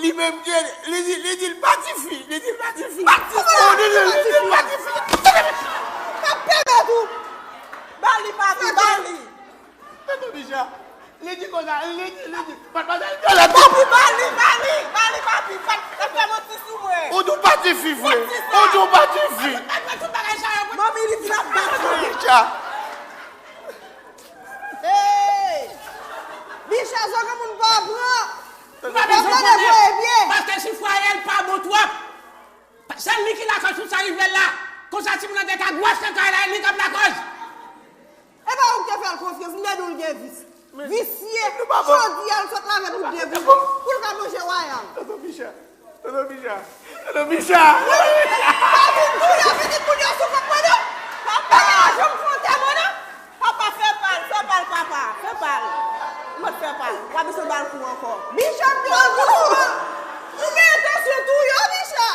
Li menm ki, li di, li di l pa tifi, li di l pa tifi. Pa tifi. Oh, li di, li di l pa tifi. Mwen pèmèt ou. Ba li, papi, ba li. Tande Bicha. Li di konsa, li di, li di. Madmwazèl Violette. Papi, ba li, ba li, ba li, papi. Pa, pa fè manti sou mwen. Ou di w pa tifi vre. Ou di w pa tifi. Hey! Bicha, sa granmoun pa pran. M pa bezwen konnen, paske si fwayè l pa bon twòp. Se li ki lakòz tout sa rive l la. Konsa timoun nan te ka gwòs nan kay la, e li k ap lakòz. E pa ou ki te fè l konfyans, m te di w l gen vis. Visye, jodi a l sot lave pou de goud pou l ka manje wayal. Tonton Bicha, tonton Bicha, tonton Bicha. Pa vin touye pitit moun yo sou kont mwen non. Papa, janm fè yon tè mwen non. Papa, fè pa l, fè pa l, papa, fè pa l. Mwen fè pa l. W ap bezwen ba l kou ankò. Bicha, m di w douseman. Ou gen entansyon touye w, Bicha.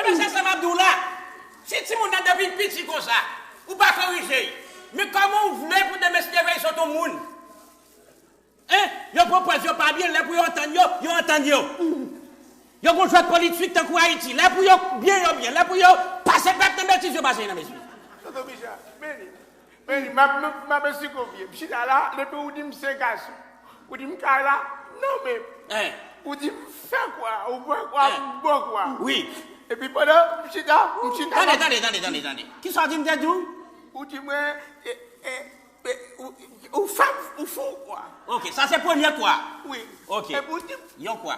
Ebyen, se sa m ap di w la. Si timoun nan depi l piti konsa, ou pa korije l, men kòman w vle pou demen si Dye vle l sot yon moun? Hein? Yo pran pòz yo pa byen, lè pou yo antann yo, yo antann yo. Yo gon jwèt politik tankou Ayiti, lè pou yo byen, yo byen, lè pou yo pase pèp nan betiz, yo pase nan betiz. Tonton Bicha, men li, men li, m ap, m ap esplike w byen. M chita la, depi ou di m se gason, ou di m kay la, non men. Hein? Ou di m fè kwa, ou fè kwa, hein? M bon kwa. Wi. Epi pandan m chita, m chita. Tande, tande, tande, tande, tande. Kisa w di m te di w? Ou di mwen, e, e, e, ou, ou fè m, ou fè w kwa. Ok, sa se premye kwa. Wi. Ok. Epi ou di m, yon kwa.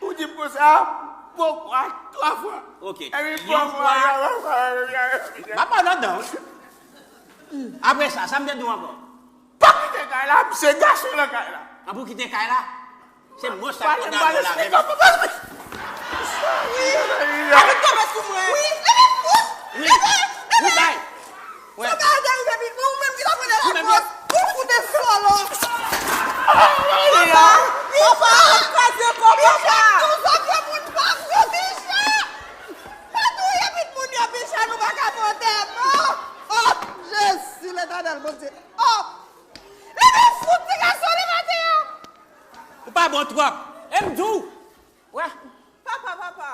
Ou di m konsa, bon kwa, twa fwa. Ok. Epi yon kwa. M ap pale anndan. Apre sa, sa m te di w ankò? Pa kite kay la, m se gason nan kay la. An pou kite kay la? Se mwen sa k konn avè w la menm. Wi. Wi. Wi, bay. Wi. Ou menm ki ta pran de la fòs. Ou fout de solo. Papa, papa, kraze kò papa. Tout sa ke moun pa fè, Bicha. Pa touye pitit moun yo, Bicha, nou pa ka pran tè non. Oh, Jezi, Letènèl Bondye. Oh. Leve fout ti gason li maten an. Ou pa bon twòp. E m di w. Wè. Papa, papa.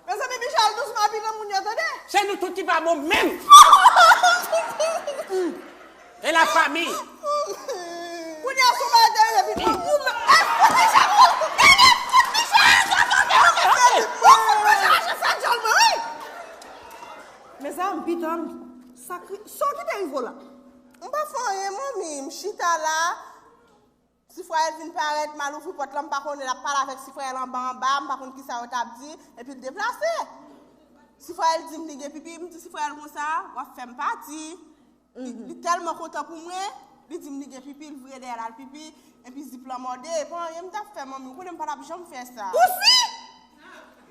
Mezanmi, Bicha, al dousman epi nan moun yo, tande. Se nou tout ki pa bon menm. E la fami. Kounye a, sou bagay te rive, pitit. Ou menm. E fout Bicha, fout. Gade fout Bicha. Ou fout Bicha, mache fè djòl mwen, wi. Mezanmi, pitit, sa ki te rive w la? M pa fè anyen, manmi. M chita la. Ti frè l vin parèt, m al ouvri pòt la, m pa konnen l ap pale avèk ti frè l anba anba, m pa konn kisa yo t ap di, epi l deplase. Ti frè l di m li gen pipi, m di ti frè l konsa, w ap fè m pati. Li, li tèlman kontan pou mwen, li di m li gen pipi, l vire dèyè l al pipi, epi zip lan mòde, e pa anyen m t ap fè, manmi, ou konnen m pa t ap janm fè sa. Ou si?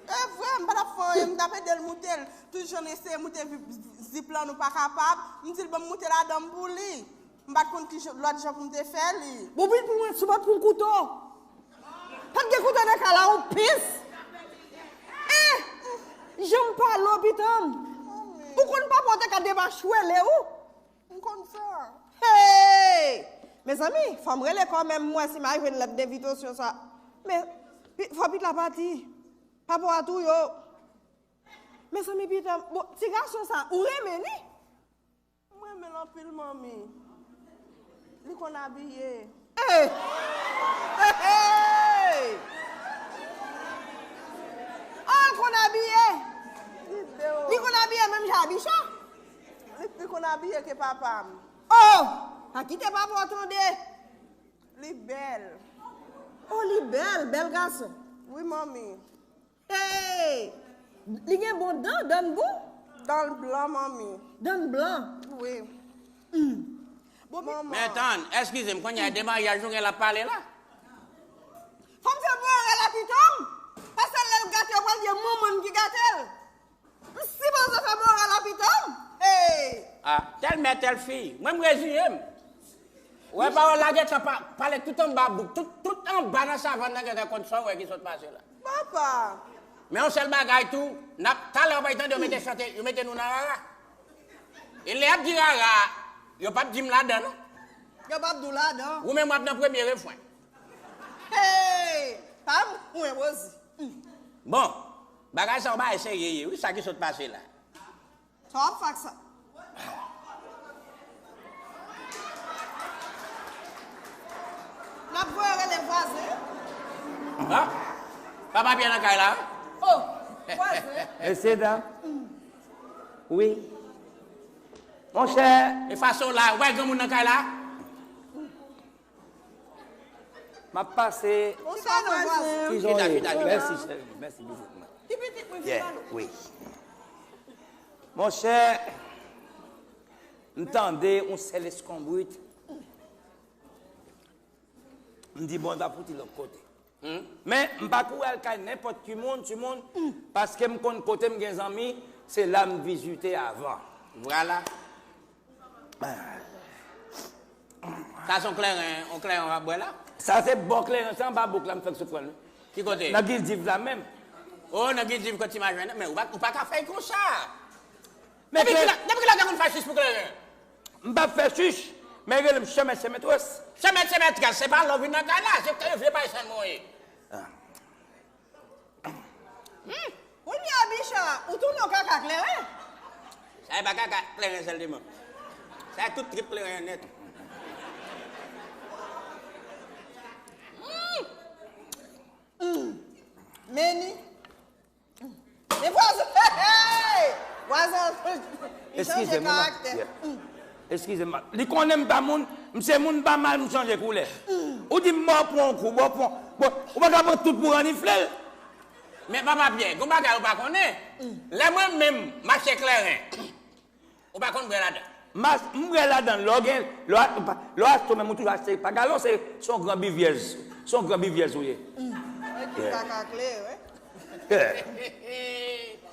E vre, m pa t ap fè anyen, m t ap ede l moute l. Tout jan n eseye moute vi-, zip lan, nou pa kapab. M di l, ban m moute ladan m pou li. M pa t konn ki jan, lòt jan pou m te fè li. Bon, vin pou mwen, si w pa t pran kouto. Pa t gen kouto nan kay la, yon pens. Eh! Jan m pale w, pitit. Ou konn papa w te ka demachwele ou. M konn sa. Hey! Mezanmi, fò m rele kanmenm, m wè si m a jwenn lèt denvitasyon sa. Men, pi-, fò pitit la pati. Papa w a touye w. Mezanmi, pitit, bon, ti gason sa, ou renmen li? M renmen l anpil, manmi. Li konn abiye. Hey! Hey, hey! Oh, l konn abiye! Li bèl. Li konn abiye menm jan a Bicha? Li pi konn abiye ke papa m. Oh! Pa kite papa w tande. Li bèl. Oh, li bèl, bèl gason. Wi, manmi. Hey! Li gen bon dan, dan bou? Dan l blan, manmi. Dan blan? Wi. Hmm. Bon, manman. Men tann, eskize m, kounye a de maryaj nou gen l ap pale la? Fò m fè mwen rèl a pitit m. Paske lè l gate, yo pral di e manman l ki gate l. M sipoze fè mwen rèl a pitit m. Hey! Ah, tèl mè, tèl fi. Mwen, m reziye m. Wè, pawòl la gentan pa-, pale tout anba bouk, tout, tout anba nan savann nan gentan konn sa w wè ki sot pase la. Papa! Men yon sèl bagay tou, n ap, talè w ap tande yo mete chante, yo mete nou nan rara. E lè y ap di rara, yo p ap di m ladan non. Yo p ap di w ladan. Ou menm w ap nan premye refren. Hey! Pa mwen, Rosie. Bon, bagay sa yon bagay serye ye wi, sa ki sot pase la. Sa w ap fè ak sa? N ap voye rele vwazen. Ah, papa Pyè nan kay la wi. Oh, vwazen. Mesye dam. Wi. Monchè, e fason la, ou pa granmoun nan kay la? M ap pase. Ou se nou vwazen. Ki jan w ye? Chita, chita, chita. Mèsi, cheri. Mèsi, bizou. Ti pitit mwen, yeah, vin ba nou. Wi. Monchè, m tande yon sèl eskonbrit. M di, bon, m ta fouti lòt kote. Men, m pa kouri al kay nenpòt ki moun, timoun, paske m konn kote m gen zanmi, se la m vizite avan. Vwala. Sa se yon kleren, yon kleren w ap bwè la? Sa se bon kleren, se anba bouk la m fèk sot pran l wi. Ki kote? Nan Gildiv la menm. O, nan Gildiv kot ti majwen nan. Men ou pa, ou pa ka fè l konsa. Men depi kilè, depi kilè w te konn fè chich pou kleren? M p ap fè chich, men rele m chèmèt chèmètrès. Chèmèt chèmètrès, se pa lè w vin nan kay la, se vye paysan mwen ye. Kounye a, Bicha, ou tounen w kaka kleren. Sa e pa kaka kleren sèlman. Sa e tout trip kleren an nèt. Meni. Men vwazen, hey, hey! Vwazen an chanje karaktè. Eskize m, li konnen m pa moun, m se moun pa mal, m chanje koulè. Ou di m bò pran yon kou, bò pran, bon, ou pa ka pran tout pou ranifle l. Men papa Pyè, gon bagay ou pa konnen. Lè mwen menm m achte kleren, ou pa konn bwè ladan. Mas, m bwè ladan, lè w gen, lè w a-, lè w achte w menm, ou toujou achte pa galon, se, se yon gran bivyèz. Se yon gran bivyèz ou ye. Mwen ki kaka kleren.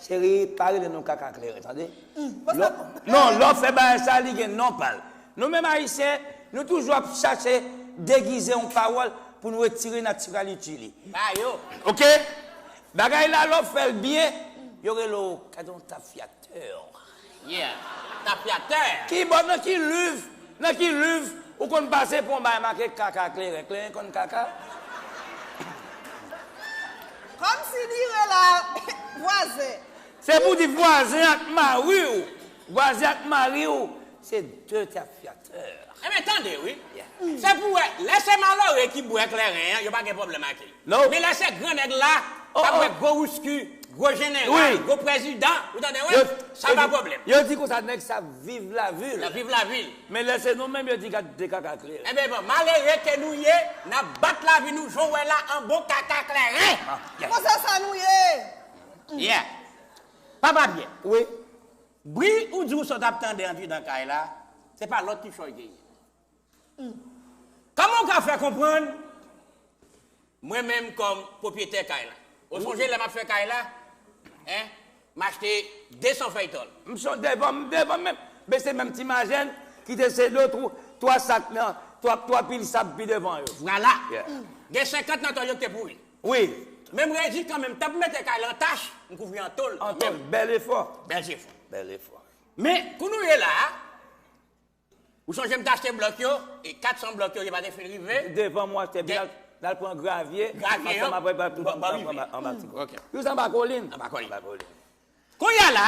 Cheri, pa rele nou kaka kleren, tande? Non, lè w fè bagay sa, li gen non pa l. Nou menm Ayisyen, nou toujou ap chache degize yon pawòl pou nou retire natiraliti li. Ba yo. Oke? Bagay la, lè w fè l byen, yo rele w, gade yon tafyatè. Yeah. Tafyatè. Ki bò, nan ki liv, nan ki liv ou konn pase pou yon bagay make kaka kleren? Kleren konn kaka? Kòmsi li rele vwazen. Se pou di vwazen ak mari w. Vwazen ak mari w, se de tafyatè. Ebyen, tande, wi. Yeah. Se pou wè, lè se malere ki bwè kleren an, yo pa gen pwoblèm ak li. Non. Men lè se gran nèg la, k ap bwè gwo wiski, gwo jeneral, gwo prezidan, ou tande, wi, sa pa pwoblèm. Yo di konsa, nèg sa viv lavil. Viv lavil. Men lè se nou menm, yo di gad de kaka kleren. Ebyen, bon, malere ke nou ye, n ap bat lavi nou, jan w wè la, an bon kaka kleren. Konsa sa nou ye. Yeah. Papa Pyè. Wi. Bri ou di ou sot ap tande andidan kay la, se pa lòt ki chòy ke ye. Kòman w ka fè konprann mwen menm kòm pwopriyetè kay la? Ou sonje lè m ap fè kay la? Hein? M achte de san fèy tòl. M sonje devan, devan menm. Men se menm ti majèn ki te sede w twa sak nan, twa, twa pil sab pi devan yo. Vwala. Yeah. Gen senkant nan tòl yo ki te pouri. Wi. Men m redi kanmenm, tan pou mete kay la an tach, m kouvri an tòl. An tòl, bèl efò. Bèl efò. Bèl efò. Men, kou nou ye la a, ou sonje m t achte blòk yo, e kat san blòk yo, yo pa te fin rive. Devan mwen, achte blòk, n al pran gravye, gravye, ansanm avè tout moun anba ti kò. Jis anba kolin. Anba kolin. Anba kolin. Kounye a la,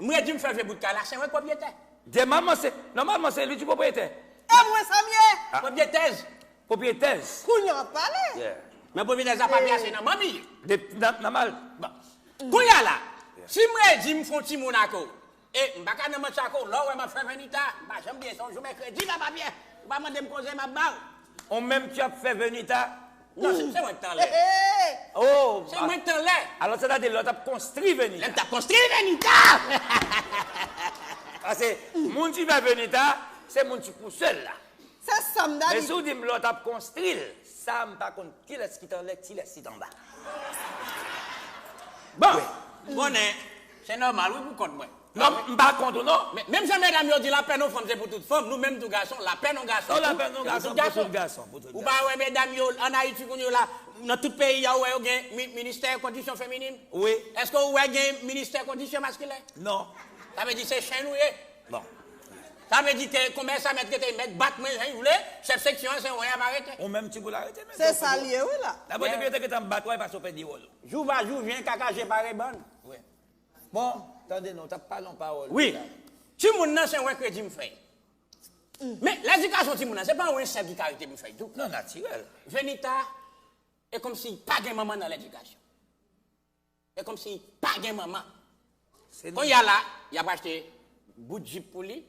m redi m fè vye bout kay la, se mwen k pwopriyetè. Dè manman se, nòmalman se li ki pwopriyetè. E mwen sa m ye? Pwopriyetèz. Pwopriyetèz. Kounye a w ap pale. Yeah. Men pwopriyetèz la pa pye ase nan manmi. De, nan, nan mal. Bon. Kounye a la, si m redi m fè yon timoun ak ou, e m pa ka nan match ak ou, lè w wè m ap fè venita, m pa janm bliye sa, yon jou mèkredi, papa Pyè, ou pa mande m koze, m ap ba w. Ou menm ki ap fè venita? Non, se, se mwen ki t anlè. Oh, se mwen ki t anlè. Alò, sètadi lè w t ap konstri venita. Lè m t ap konstri venita! Paske moun ki fè venita, se moun ki pouse l la. Se sa m ta di. Men si w di m lè w t ap konstri l, sa m pa konn kilès ki t anlè, kilès ki t anba. Bon, m konnen, se nòmal, wi, pou kont mwen. Non, m pa kont ou, non. Men, menm jan medam yo di, lapèn yon fanm, se pou tout fanm, nou menm tou gason, lapèn yon gason, lapèn yon gason, pou tout gason. Ou pa wè medam yo, ann Ayiti kounye a la, nan tout peyi a, ou wè yo gen mi-, ministè kondisyon feminin? Wi. Èske ou wè gen ministè kondisyon maskilen? Non. Sa vle di se chen nou ye? Bon. Sa vle di ke konbyen sa mèt rete, mèt bat mwen jan l vle, chèf seksyon an se mwen y ap arete. Ou menm ti boul arete, men. Se sa l ye, wi, la. Dabò, depi yo te gentan bat ou, e pa si w pèdi wòl ou. Jou va jou vyen, kaka je pa rebann. Wi. Bon, tande non, w t ap pale yon pawòl. Wi. Timoun nan se yon kredi m fè. Men, ledikasyon timoun nan, se pa yon sèl ki ka rete pou m fè l tou. Non, natirèl. Venita, e kòmsi pa gen manman nan ledikasyon. E kòmsi pa gen manman. Kounye a la, y ap achte bout jip pou li,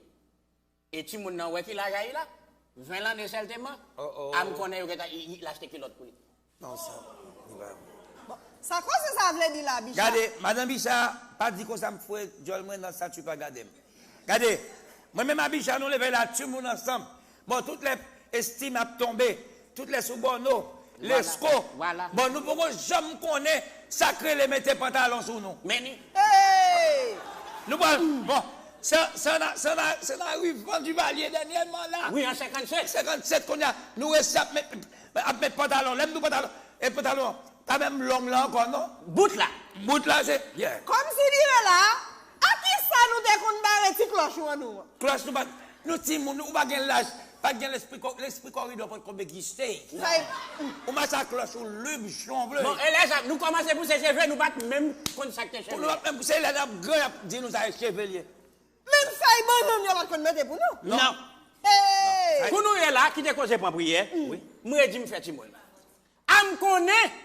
E timoun nan, wè ki laj a li la? Ven lanne sèlteman. Oh, oh. A m konnen yo gentan, i, i, l achte kilòt pou li. Non, sa, li pa. Bon, sa koze sa vle di la, Bicha? Gade, madan Bicha, pa di konsa m foure djòl mwen nan stati pa gade m. Gade, mwen menm a Bicha, nou leve la, timoun ansanm. Bon, tout lè Estim ap tonbe, tout lè sou bòno, lesko. Bon, nou poko janm konnen sa k rele mete pantalon sou nou. Men ni. Nou pral, bon, se, se nan, se nan, se nan ri Van Divalye dènyèman la. Wi, an senkannsèt. Senkannsèt kounye a, nou resi ap met, ap met pantalon. Lè m di w pantalon, e pantalon an pa menm long la ankò, non. Bout la. Bout la, se, yeah. Kòmsi li ye la, a kisa nou te konn bare ti klòch ou an nou an? Klòch nou pa, nou timoun, ou pa gen laj, pa t gen lespri, lespri kòridò potko egziste. Ou mache ak klòch ou lib jan w vle. Bon, e lè sa, nou kòmanse pouse cheve, nou pa t menm konn sa k te cheve. Nou pa t menm, se lè n ap gran y ap di nou sa e cheve l ye. Menm fèy bannann yo pa t konn mete pou nou. Non. Pou nou ye la, kite koze pran priyè. M redi m fè timoun. A m konnen.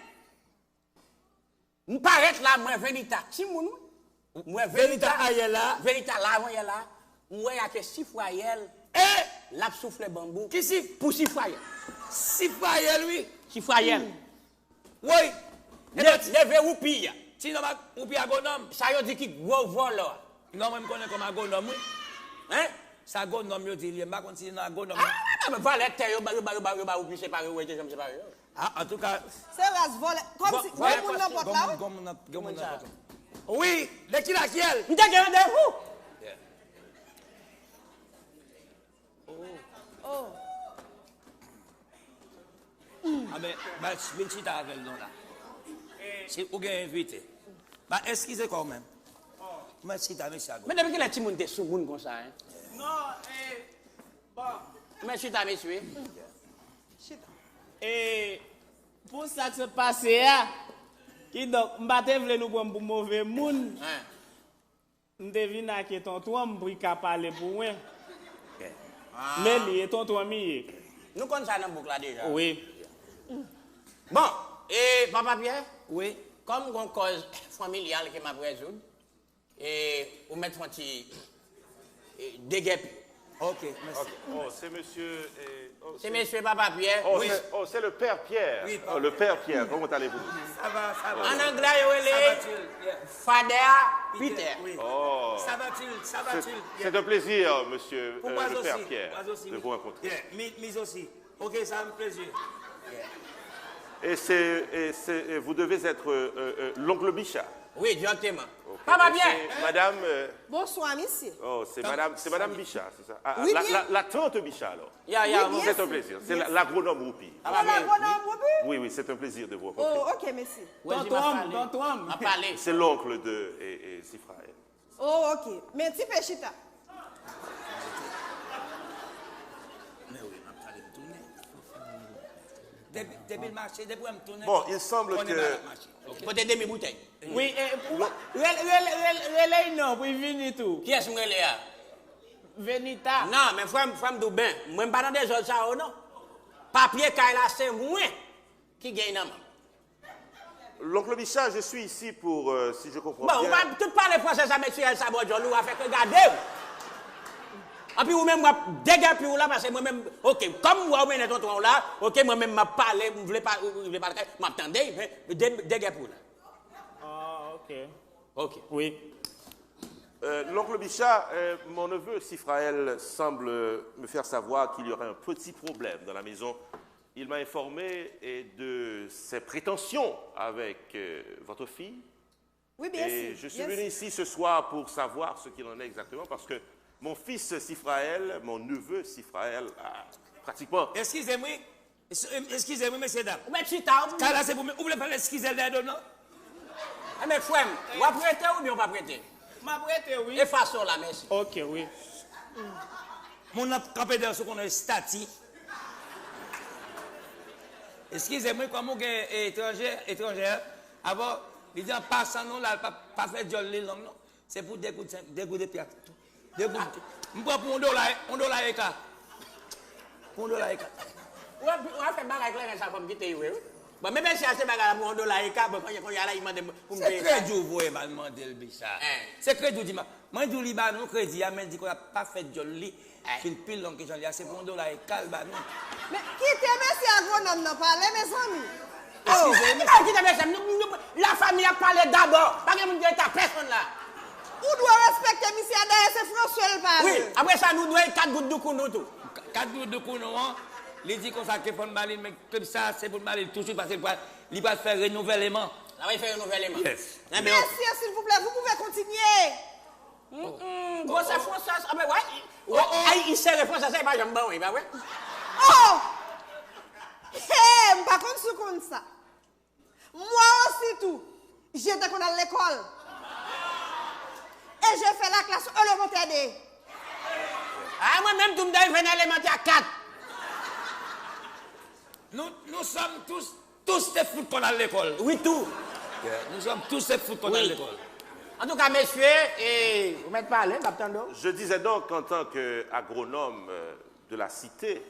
M parèt la, m wè Venita, timoun wi. M wè Venita, Venita ayè la. Venita la, avanyè la. M wè y ake sifwayèl. E! L ap soufle banbou. Ki sif? Pou sifwayèl. Sifwayèl, wi. Sifwayèl. Woy! Leve woupi a. Ti nonm ak woupi agwonòm. Sa yo di ki gwo vòlò a. Non, mwen m konnen kòm agwonòm, wi. Hein? Sa agwonòm yo di l ye, m pa konn si se nan agwonòm. Ah, men valè tè yo ba, yo ba, yo ba, yo ba woupi separe, ou wè te janm separe yo. Ah, antouka. Se ras vòlè. Kòmsi gen moun nan pòt la, wi. Gen moun nan, gen moun nan pòt la. Wi, de ki lakyèl? M te gen randevou. Oh. Anben, ba, vin chita avè l non la. Si ou gen envite. Ba, eskize kò w menm. Mwen chita, mesye a. Men depi kilè timoun te soumoun konsa, en? Non, e, bon. Men chita, mesye. Chita. E, pou sa k sot pase a, kidonk, m pa te vle nou pran m pou move moun. M te vin ake tontwon m pou l ka pale pou mwen. Men li e tontwon m li ye. Nou konn sa nan bouk la deja. Wi. Bon, e Papa Pyè? Wi. Kòm gon kòz fanmilyal ke m ap rezoud, e ou mèt fè yon ti degèpi. Ok, mèsi. Ok. Oh, c'est monsieur. Eh, oh, c'est monsieur Papa Pierre. Oh, oui. C'est oh, c'est le père Pierre. Oui, oh, le père Pierre, comment allez-vous? Ça va, ça va. En anglais, ça va, yeah. Father Peter. Peter. Oui. Oh. Ça va-t-il, ça va-t-il? C'est un plaisir, monsieur euh, le père Pierre, de vous rencontrer. Yeah. Mi, mi aussi. Ok, ça me plaisir. Yeah. Et, c'est, et, c'est, et vous devez être euh, euh, l'oncle Bicha. Wi, egzakteman. Papa Pyè! Madam. Bonswa, mesye. Oh, se madam, se madam Bicha, se sa? Ah, la, la, la tante Bicha, alors. Ya, ya, c'est un plaisir. C'est l'agronome Whoopi. Ah, l'agronome Whoopi? Oui, oui, c'est un plaisir de vous rencontrer. Oh, ok, mèsi. Tonton, tonton. C'est l'oncle de eh, eh, Sifraël. Oh, ok. Men ti pe chita. Men wi, m ap tande m tounen. Depi, depi l mache, depi w wè m tounen. Bon, il semble que. Pote demi boutèy. Wi, e, ou, rele, rele, rele, rele l non, pou l vini tou. Kiyès m rele a? Venita. Non, men frè m, frè m di w byen, mwen m pa nan dezòd sa yo non. Papye kay la se mwen ki gen nan men m. L'oncle Bicha, je suis ici pour, euh, si je comprends bien. Bon, ou pa tout pale fransè sa, mesye El Sabò djòl ou a fèk gade w. Anpi ou menm w ap degèpi w la, paske mwen menm, ok, kòm w wè w mennen tonton w la, ok, mwen menm m ap pale, m vle pa, ou vle pale, m ap tande, men de, degèpi w la. Ah, ok. Ok. Wi. Euh, l'oncle Bicha, euh, mon neveu Sifraël semble me faire savoir qu'il y aurait un petit problème dans la maison. Il m'a informé et de ses prétentions avec euh, votre fille. Oui, bien sûr. Et je suis venu ici ce soir pour savoir ce qu'il en est exactement parce que mon fils Sifraël, mon neveu Sifraël, a pratiquement. Excusez-moi, Eskize m wi, mesye dam. Ou mèt chita, ou. Kay la se pou mwen. Ou vle fè l eskize l dèyè do m nan? Enben, frè m, w ap rete oubyen w p ap rete? M ap rete, wi. E fason w la, mèsi. Ok, wi. Moun nan kanpe dèyè w sou konnen estati. Eskize m wi, kòm ou gen etranje, etranjè, avan, li di an pasan non la, pa, pa fè djòl li long non. Se pou de goud, de goud epi ak tou. De goud. M pran pou yon dola, yon dola eka. Pou yon dola eka. Ou ap, ou ap fè bagay kleren sa fò m kite yo vre wi. Bon, men mesye a se bagay la pou yon dola e ka, bon, kounye, kounye a la, li mande m pou m peye sa. Se kredi w voye m al mande l, Bicha. Se kredi w di m, mwen di w li ba nou kredi a, men l di konn ap pa fè djòl li, fin pil long ke jan li a, se pou yon dola e ka l ba nou. Men kite mesye agwonòm nan pale, mezanmi. Eskize m. Kite mesye, nou, nou, la famille a pale dabò. Pa gen moun ki rete a pèsonn la. Ou dwe respekte misye a, dayè se franse l pale. Wi, apre sa, nou dwe kat goud doukounou tou. Kat goud doukounou an, li di konsa ke fò n ba li, men klib sa, se pou n ba li l touswit, paske li pral, li pral fè renouvèleman. L ap fè renouvèleman. Yes. Mesye, silvouplè, vous pouvez continuer. Mm-mm, gwosè Franswa sa, anben, wè, wè, ay, li sere Franswa sa, li pa janm ban wi, pa vre? Oh! Hey, m pa konn si w konn sa. Moi aussi tout, je te konn al lekòl. Et j'ai fait la classe élémentaire deux. Ah, mwen menm tou, m te rive nan elemantè kat. Nous, nous sommes tous, tous te fout konn al lekòl. Wi, tou. Yeah, nous sommes tous te fout konn al lekòl. Antouka, mesye, e, ou mèt pale, m ap tande w. Je disais donc, en tant qu'agronome, euh, de la cité,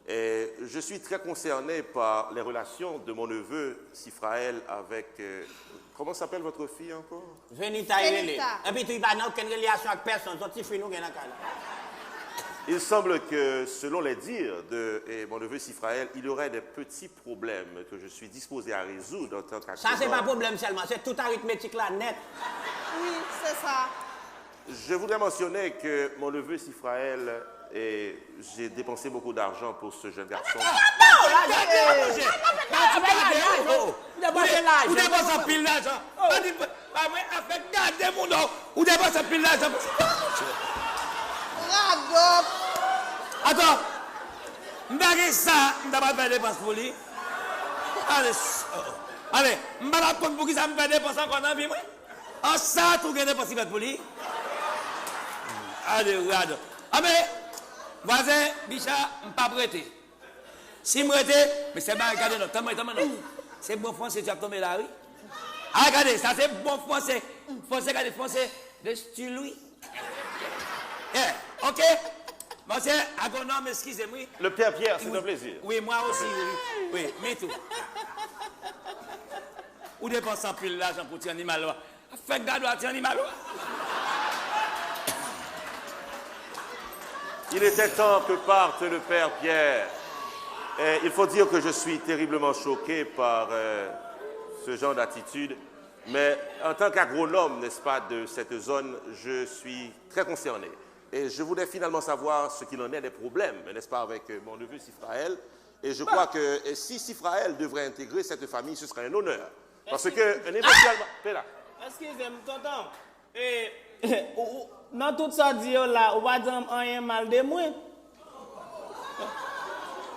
et je suis très concerné par les relations de mon neveu Sifraël avec, euh, comment s'appelle votre fille encore? Venita i rele. Venita. Epi tou, li pa nan okenn relasyon ak pèsonn, se yon ti fi nou gen nan kay la. Il semble que, selon les dires de, eh, mon neveu Sifraël, il y aurait des petits problèmes que je suis disposé à résoudre en tant qu'agronome. Sa se pa pwoblèm sèlman, se tout aritmetik la nèt. Wi, se sa. Je voudrais mentionner que mon neveu Sifraël, et j'ai dépensé beaucoup d'argent pour ce jeune garçon. Ou depanse anpil lajan. Pa di, pa vre, afè gade moun, non. Ou depanse anpil lajan pou ti gason. Radòt. Atann. M ta gen sa, m ta pral fè depans pou li. Ale, oh, oh. Ale, m pa t ap konn poukisa m fè depans ankò nan vi mwen. An sa tou gen nenpòt ti fèt pou li. Ale, radòt. Anben, vwazen, Bicha, m p ap rete. Si m rete, men se bagay, gade non, tanmen, tanmen non. Se bon franse, tu ap tonbe la, wi. A, gade, sa se bon franse. Franse, gade, franse de stil, wi. Yeah, ok. Monchè, agwonòm, eskize m, wi. Le père Pierre, c'est un plaisir. Wi, mwen osi, wi. Wi, me too. Ou depanse anpil lajan pou ti animal la. Fè gad w a ti animal ou. Il était temps que parte le père Pierre. Et il faut dire que je suis terriblement choqué par, euh, ce genre d'attitude. Mais en tant qu'agronome, n'est-ce pas, de cette zone, je suis très concerné. Et je voudrais finalement savoir ce qu'il en est des problèmes, n'est-ce pas, avec, euh, mon neveu Sifraël. Et je crois que, euh, si Sifraël devrait intégrer cette famille, ce serait un honneur. Parce que un éventuel ma-, pela. Eskize m, tonton. E, ou, ou, nan tout sa w di yo la, ou pa janm anyen mal de mwen.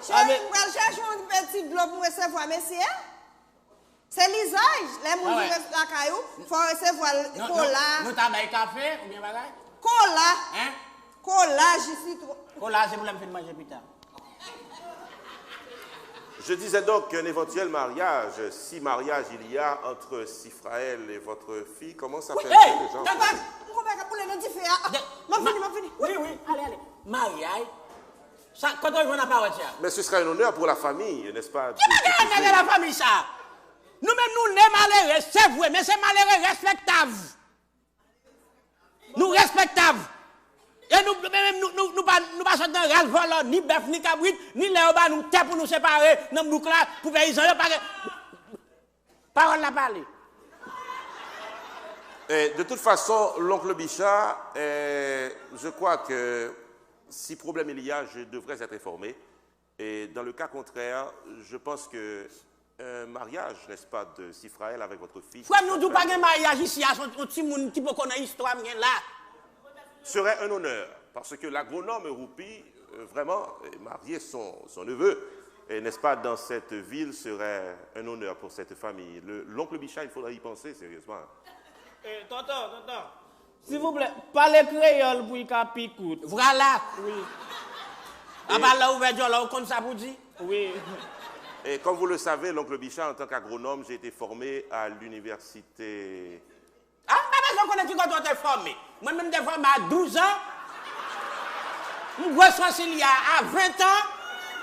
Cheri, m pral chèche yon ti dlo pou m resevwa mesye a. Se lizaj. Lè moun vin res-, lakay ou, fò w resevwa l, kola. Nou ta bay kafe oubyen bagay? Kola. Hein? Kola, ji sitwon. Kola, se pou lè m fin manje pita. Je disais donc qu'un éventuel mariage, si mariage il y a entre Sifraël et votre fille, comment s'appelle déjà? Wi, hey, tata, m gon bagay k ap boule nan dife a. M ap vini, m ap vini. Wi, wi, ale, ale. Maryaj? Sa, kote w jwenn aparèt sa? Mais ce sera un honneur pour la famille, n'est-ce pas? Ki bagay annèk a lafanmi sa? Nou menm nou ne malere, se vre, men se malere respektab. Nou respektab. E nou, nou, nou, nou, nou pa, nou pa sot nan ral vòlò, ni bèf, ni kabrit, ni lè yo ba nou tè pou nou separe nan bouk la, pou peyizan yo, pa gen, pawòl la pale. Eh, de toute façon, l'oncle Bicha, eh, je crois que si problème il y a, je devrais être informé. Et dans le cas contraire, je pense que un mariage, n'est-ce pas, de Sifraël avec votre fille. Frè m, nou di w pa gen maryaj isi a, se yon, yon timoun ki poko nan istwa m gen la. Serait un honneur, parce que l'agronome Roupi, euh, vraiment, euh, marier son, son neveu, et n'est-ce pas, dans cette ville, serait un honneur pour cette famille. Le, l'oncle Bicha, il faudrait y penser sérieusement. Eh, tonton, tonton. Silvouplè, pale kreyòl pou l ka pi kout. Vwala. Wi. Apa lè w ouvè djòl la, ou konn sa pou di? Wi. Et comme vous le savez, l'oncle Bicha, en tant qu'agronome, j'ai été formé à l'université. Ah, m pa bezwen konnen ki kote w te fòme. Mwen menm, m te fòme a douz an. M gwo sòsilye a ven tan.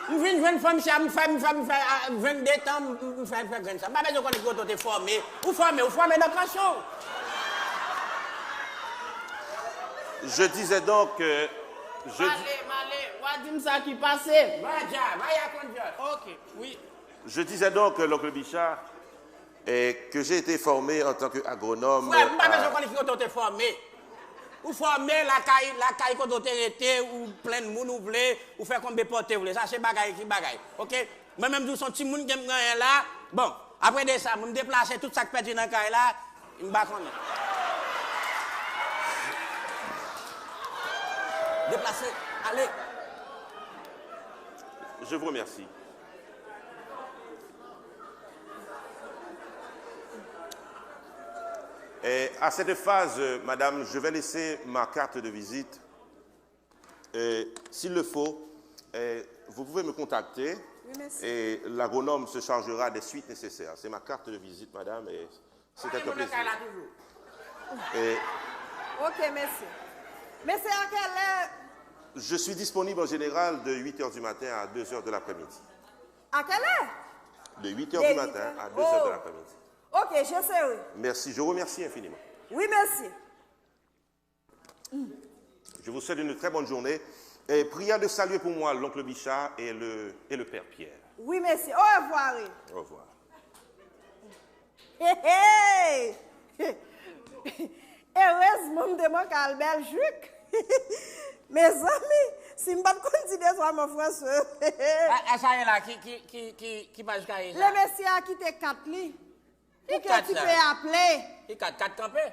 M vin jwenn fanm sa, m fè, m fè, m fè, a vennde tan, m, m fè, m fè grenn sa. M pa bezwen konnen ki kote w te fòme. Ou fòme, ou fòme nan kanson. Je disais donc que. Je, Male, male, w a di m sa ki pase. Vaya, vaya con Dios. Ok, wi. Je disais donc, euh, l'oncle Bichard, euh, que j'ai été formé en tant qu'agronome. Frè, m pa bezwen à- konnen ki kote w te fòme. Ou fòme lakay, lakay kote w te rete, ou plenn moun ou vle, ou fè konbe pòte w vle. Sa se bagay ki bagay. Ok? Mwen menm tou se yon timoun ke m genyen la. Bon, apre de sa, m deplase tout sa k pèdi nan kay la, m pa konnen. Deplase, ale. Je vous remercie. Et à cette phase, euh, madame, je vais laisser ma carte de visite. Euh, s'il le faut, euh, vous pouvez me contacter Oui, merci. Et l'agronome se chargera des suites nécessaires. C'est ma carte de visite, madame, et c'est Mwen avec nan kay plaisir. La toujou. Et Ok, mesye. Mesye, a kèlè? Je suis disponible en général de huit heures du matin à deux heures de l'après-midi. A kèlè? De huit heures De du huit matin heures. À deux heures de Oh. L'après-midi. Ok, je serai. Merci, je vous remercie infiniment. Oui, mesye. Je vous souhaite une très bonne journée. Et prière de saluer pour moi l'oncle Bichard et le, et le père Pierre. Oui, mesye. Au revoir. Au revoir. Hey, hey! Erezman m te manke al Bèljik. Mezanmi, si m pa t konn di de twa mo franse. A, a sa ye la, ki, ki, ki, ki, ki paj kay sa? Le mesye a kite kat li. Ki Pou ke kat ti sa? Pe aple. Ki kat, kat kanpe?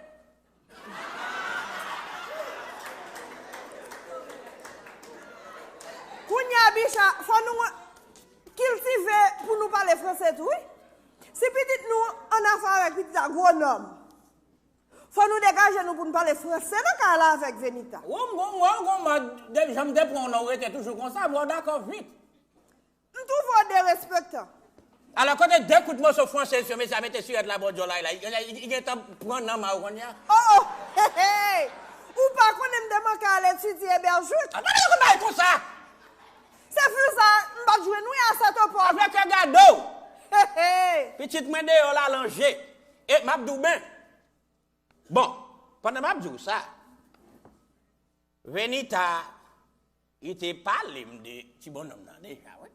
Kounye a, Bicha, fò nou kiltive pou nou pale franse tou, wi. Si pitit nou annafè avèk pitit agwonòm, fò nou degaje nou pou nou pale franse nan kay la avèk Venita. Ou gon, ou gon, ou gon mòd, de jan m te pran w nan, ou rete toujou konsa, m wè w dakò vit. M twouve w derespektan. Alò, kote de kout moso franse yo, mesye a mete sirèt la bò dyòl la, li, li, li, li gentan pran nan ma ou kounye a? Oh, oh, hey, hey! Ou pa konnen m te manke al etidye Bèljik? A, pa gen bagay konsa! Se fou sa, m pa t jwenn wi a Sètopòm. Avèk yo gade w! Hey, hey! Pitit mwen deyò la lanje. E m ap di w ben. Bon, pandan m ap di w sa, Venita, li te pale m de ti bonnonm nan deja, wi.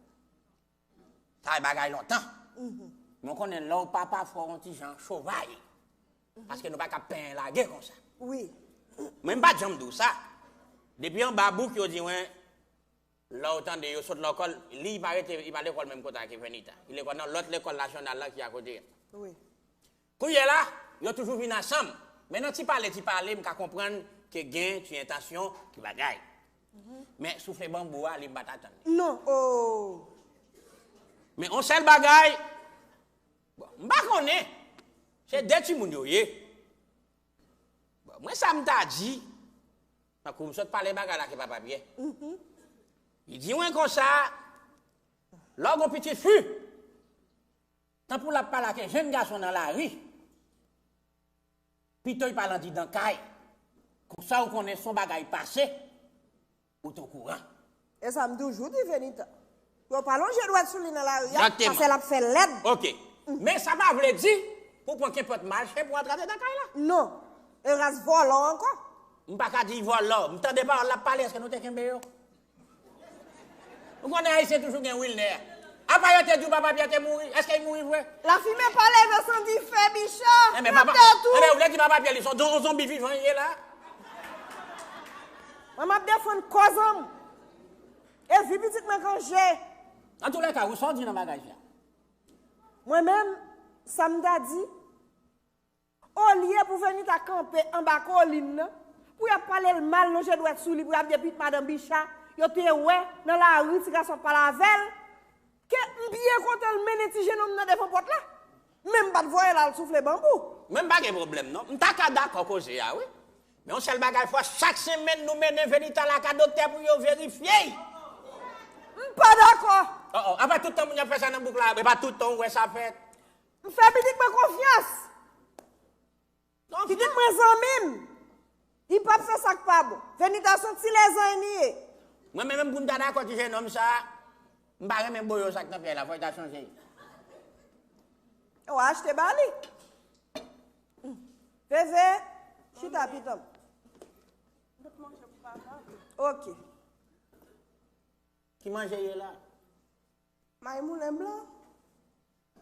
Sa e bagay lontan. Men w konnen lè w papa fè w yon ti jan chovay. Paske nou pa ka penyen lage konsa. Wi. Men m pa t janm di w sa. Depi anba bouk yo di mwen, lè w tande yo sot lekòl, li pa rete, li pa lekòl menm kote a ke Venita. Li lekòl nan lòt lekòl nasyonal la ki akote a. Wi. Kounye la, yo toujou vin ansanm. Men nan ti pale, ti pale, m ka konprann ke gen ti entansyon, ti bagay. Men soufle banbou a, li m pa t atann li. Non, oh. Men on sèl bagay, bon, m pa konnen, se de timoun yo ye. Bon, mwen sa m ta di, tankou m sot pale bagay la ke papa Pyè. Li di mwen konsa, lè w gon pitit fi, tanpou l ap pale ak jenn gason nan lari, pito l pale andidan kay. Konsa ou konnen si yon bagay pase, ou t okouran. E sa m toujou di Venita. Yo pa lonje dwèt sou li nan lari a, Egzakteman. Paske l ap fè lèd. Ok. Men sa pa vle di pou pran kenpòt mache pou antre andedan kay la. Non. E ras vòlò ankò. M pa ka di vòlò. M tande pawòl l ap pale, èske nou te kenbe yo? Ou konnen Ayisyen toujou gen Wilner. Apa yo te di w papa Pyè te mouri? Èske li mouri vre? Lafimen pa leve san dife, Bicha. Enben, Mwen papa, te tou. Enben, ou vle di papa Pyè li se yon zonbi vivan li ye la? Mwen m ap defann kòz an m. E vi pitit mwen k an je. Antoulèka, ou sa w di nan bagay sa? Mwen menm, sa m ta di, olye pou Venita kanpe anba kolin nan, pou y ap pale l mal, lonje dwèt sou li, pou y ap di epi madan Bicha, yo te wè nan lari ti gason ap pale avè l, ke m byen kontan l mennen ti jennonm nan devan pòt la. Men m pa t voye l al soufle banbou. Mwen m pa gen pwoblèm non. M ta ka dakò koze a, wi. Men yon sèl bagay, fò chak semèn nou mennen Venita lakay doktè pou yo verifye l. M pa dakò. Oh, oh, apa tout tan moun ap fè sa nan bouk la, e pa tout tan ou wè sa fèt. M fè pitit mwen konfyans. Pitit mwen zanmi m. Li p ap fè sa k pa bon. Venita se yon ti lezany li ye. Mwen menm pou m ta dakò ti jennonm sa, M pa renmen boyo sa k nan pyè la, fò l ta chanje. W a achte ba li. Veve, chita pitan. Ok. Ki manje ye la? May moulen blan.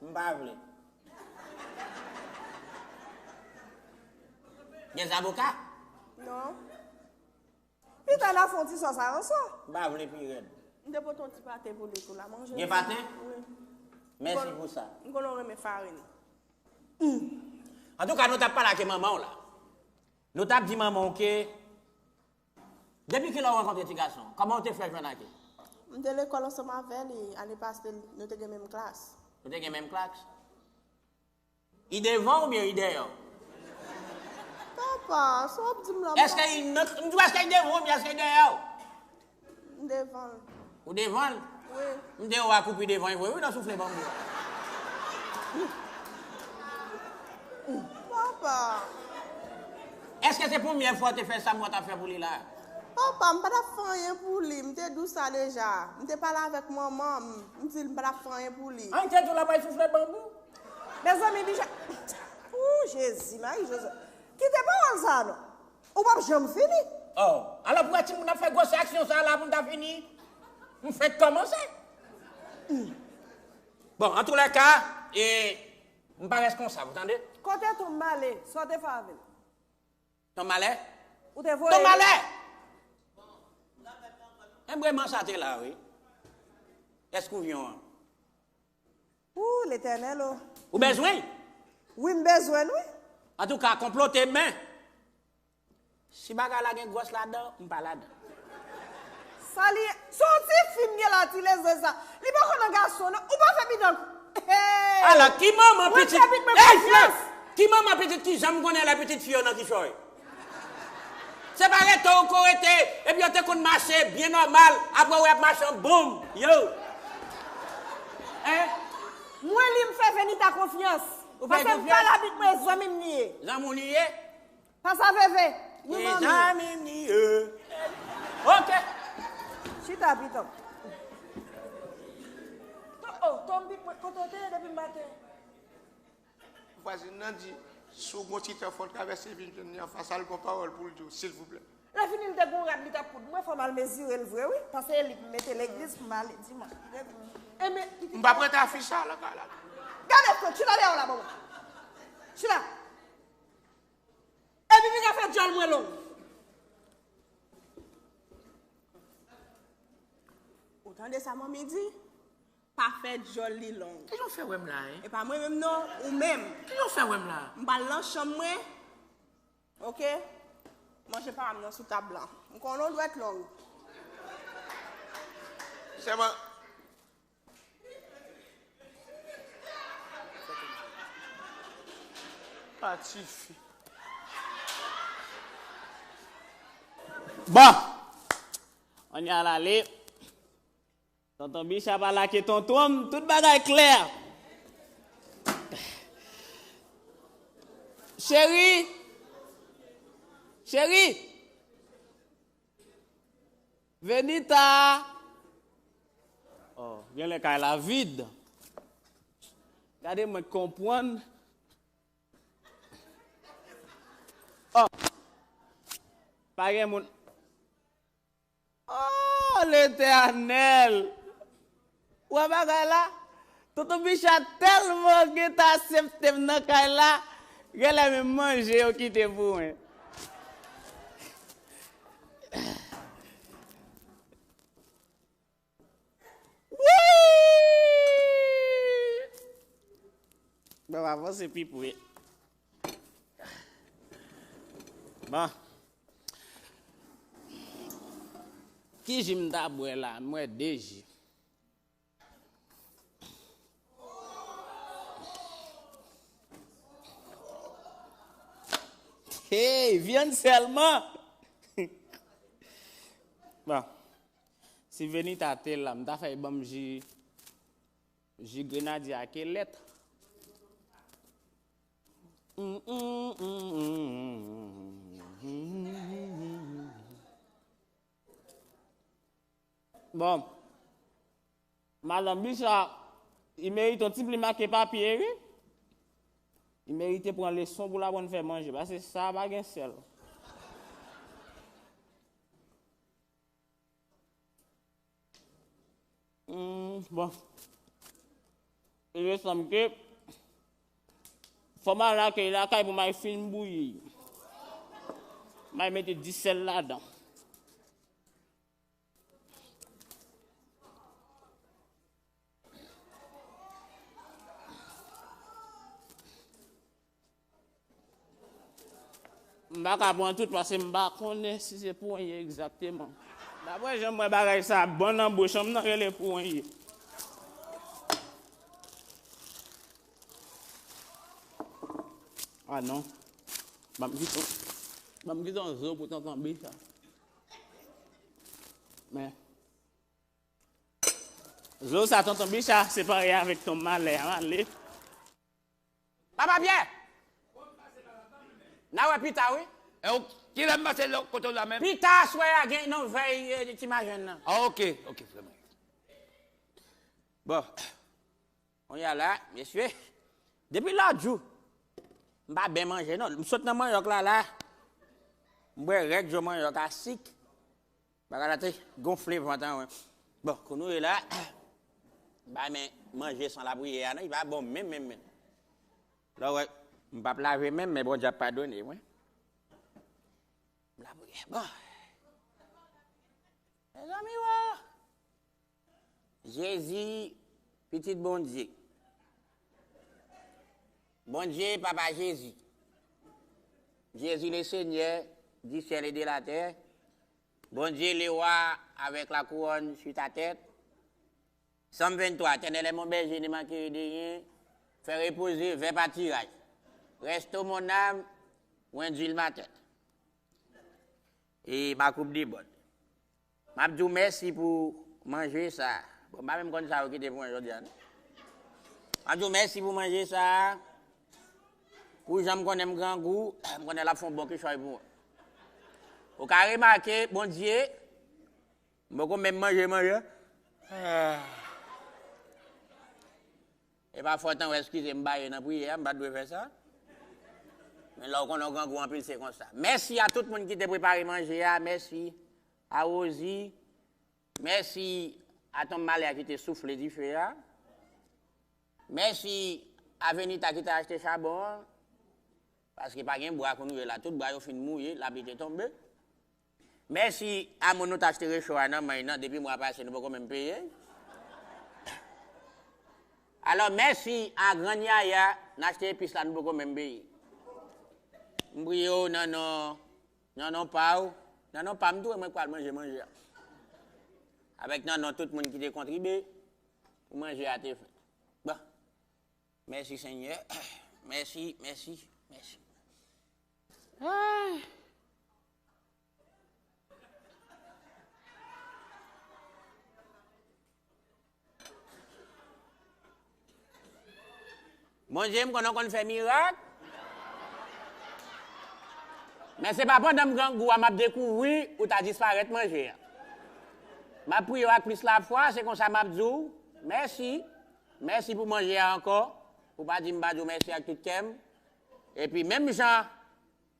M pa vle. Gen zaboka? Non. Pita n a fè yon ti sòs aransò. M pa vle pi rèd. M te pote yon ti pate pou li tou la, manje. Gen pate? Wi. Mèsi pou sa. M konnen w renmen farin. Antouka, nou t ap pale ak manman w la. Nou t ap di manman w ke Depi kilè w rankontre ti gason? Kòman w te fè jwenn ak li? M te lekòl ansanm avè li, ane pase nou te gen menm klas. Nou te gen menm klas? Li devan w oubyen li dèyè w? Papa, sa w ap di m la? Èske li nan, m di w èske li devan w oubyen èske li dèyè w? M devan l. Ou devan l? Wi. M te wè w ak ou pi devan li vre wi nan soufle banbou. Papa. Èske se premyè fwa w te fè sa m wè w t ap fè pou li la? Papa, m pa t ap fè anyen pou li. M te di w sa deja. M te pale avèk manman m. M di l m pa t ap fè anyen pou li. An, te di w l ap al soufle banbou? Mezanmi, Bicha. Ooh, Jezi, Mari Jozèf. Kite pawòl sa a non. Ou p ap janm fini. Oh, alò pou wè timoun ap fè gwosè aksyon sa a la pou n ta fini? M fenk kòmanse. Bon, antoulèka, e, m pa reskonsab, ou tande? Kote Tonm Malè? Sa w te fè avè l? Tonm Malè? Ou te voye Tonm Malè! Enben, mansa te la, wi. Èskouvyon an. Ooh, Letènèl, o. Ou bezwen? Wi, m bezwen l, wi. Antouka, konplote, men si bagay la gen gwòs ladan, m pa ladan. Sa li ye? Se yon ti fi m gen la, ti lezwe sa. Li poko nan gason, non. Ou pa fè pitit. Hey! Ala, ki manman pitit? Ey, Flè! Ki manman pitit ki janm konnen lè pitit fi yo nan kichòy? Se pa rete w ko rete, epi yo te konn mache byen nòmal, apre w ap mache an bonm. Yo! Hein? Mwen li m fè Venita konfyans. Ou fè konfyans? Paske m pale avèk mwen, zanmi m li ye. Zanmi w li ye? Pasa Veve. Wi, manmi. Mezanmi, ni, euh. Ok. Chita, pitan. To-, oh, Tonm Big Mwen, kote w te ye depi maten? Vwazin nan di, si w gon ti tan, fò w travèse vin jwenn li anfas, al gon pawòl pou l di w, silvouplè. Lè fini, l te gon rad li t ap koud. Mwen, fò m al mezire l vre, wi. Paske e li k mete legliz pou m ale dimanch. Enben, m p ap rete afich sa la, la. Gade, Frank, chita dèyè w la, bon. Chita. Epi piga fè djòl mwen long. Ou tande sa manmi di? Pa fè djòl li long. Kijan w fè wè m la, hein? E pa mwen menm non, ou menm. Kijan w fè wè m la? M pral nan chanm mwen. Ok? Manje pa m nan sou tab la. M konnen w dwèt long. Sèlman, pa tifi. Bon. Ann al ale. Tonton Bicha pa lake tonton m, tout bagay klè. Cheri. Cheri. Venita. Oh, genlè kay la vid. Gade mwen konprann. Oh. Pa gen moun. Oh, Letènèl. Ou wè bagay la? Tonton Bicha tèlman gentan aksepte m nan kay la, genlè menm manje yo kite pou mwen. Wi! Bon, avanse pi pre. Bon. Ki ji m ta bwè la? M bwè de ji. Hey, vyann sèlman! Bon. Si Venita te la, m ta fè l ban m ji, ji grenadye ak lèt. Bon. Madan Bicha, li merite yon ti plim ak papye, wi. Li merite pran leson pou l aprann fè manje, paske sa pa gen sèl. Hmm, bon. Il me semble que fò m al lakay lakay pou m al fin bouyi. M al mete disèl ladan. M pa ka pran tout paske m pa konnen si se ponyen egzakteman. Daprè jan m wè bagay sa a bon nan bouch an, m nan rele ponyen. Ah non. Ban m kite, ban m kite yon zo pou tonton Bicha. Men. Zo sa tonton Bicha separe avèk ton malè a, ale. Papa Pyè! N a wè pita, wi. E w, kilè m pase lòt kote w la menm? Pita aswè a gen nan vèy, eh, ti majèn nan. Ah, ok, ok, frè mwen. Bon. Kounye a la, mesye, depi lòt jou, m pa byen manje, non. M sot nan manyòk la, la. M bwè rèk jo manyòk a sik. Bagay la te gonfle vant an, wi. Bon, kounye a la, m pa men manje san lapriyè a, non, li pa bon menm, menm, menm. Lè w wè, m p ap lave men m, men Bondye ap padone mwen. M lapriyè. Bon. Mezanmi, wo! Jezi, pitit Bondye. Bondye, papa Jezi. Jezi, le Senyè di syèl e de latè. Bondye, le wa avèk la kouwòn su ta tèt. Sòm venntwa, Etènèl è mon bèje, ne mankerai de ryen. Fè repoze vè patiraj. Rèsto mon àm, ou endwil ma tèt. E ma koup debòd. M ap di w mèsi pou manje sa a. Bon, m pa menm konn sa yo kite pou mwen jodi a, non. M ap di w mèsi pou manje sa a. Pou jan m konnen m grangou, m konnen l ap fè yon bon kichòy pou mwen. Ou ka remake, Bondye, m poko menm manje manje. Ah. E pa fòt an, w eskize m, baye nan priyè a, m pa t dwe fè sa. Men lè w konnen w grangou anpil, se konsa. Mèsi a tout moun ki te prepare manje a, mèsi a Rosie, mèsi a tonm malè a ki te soufle dife a, mèsi a Venita ki te achte chabon an, paske pa gen bwa kounye la, tout bwa yo fin mouye, lapli te tonbe. Mèsi a moun nou t achte recho a nan men l nan, depi mwa pase nou poko menm peye. Alò, mèsi a Grann Yaya, n achte epis la, nou poko menm peye. M priye w nan non, nan non pa w, nan non pa m tou, e mwen k pral manje manje a. Avèk nan non tout moun ki te kontribye pou manje a te fèt. Bon. Mèsi, Senyè. Mèsi, mèsi, mèsi. Ah. Bondye, m konnen w konn fè mirak. Men se pa pandan m grangou a m ap dekouvri ou ta disparèt manje a. M ap priye w ak plis lafwa, se konsa m ap di w mèsi. Mèsi pou manje a ankò. Ou pa di m pa di w mèsi ak tout kè m. Epi menm jan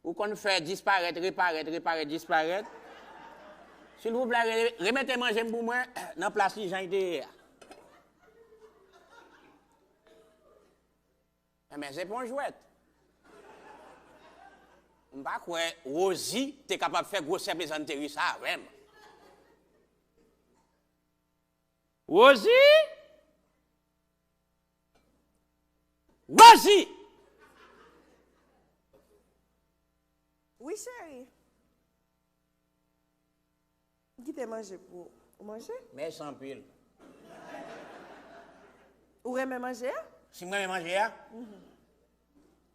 ou konn fè disparèt, reparèt, reparèt, disparèt. Silvouplè, re-, remete manje m pou mwen nan plas li jan l te ye a. Enben, se pa yon jwèt. M pa kwè Rosie te kapab fè gwosè plezanteri sa avè m. Rosie! Rosie! Wi, cheri. M kite manje pou ou. Ou manje? Mèsi anpil. Ou renmen manje a? Si m renmen manje a? Mhm.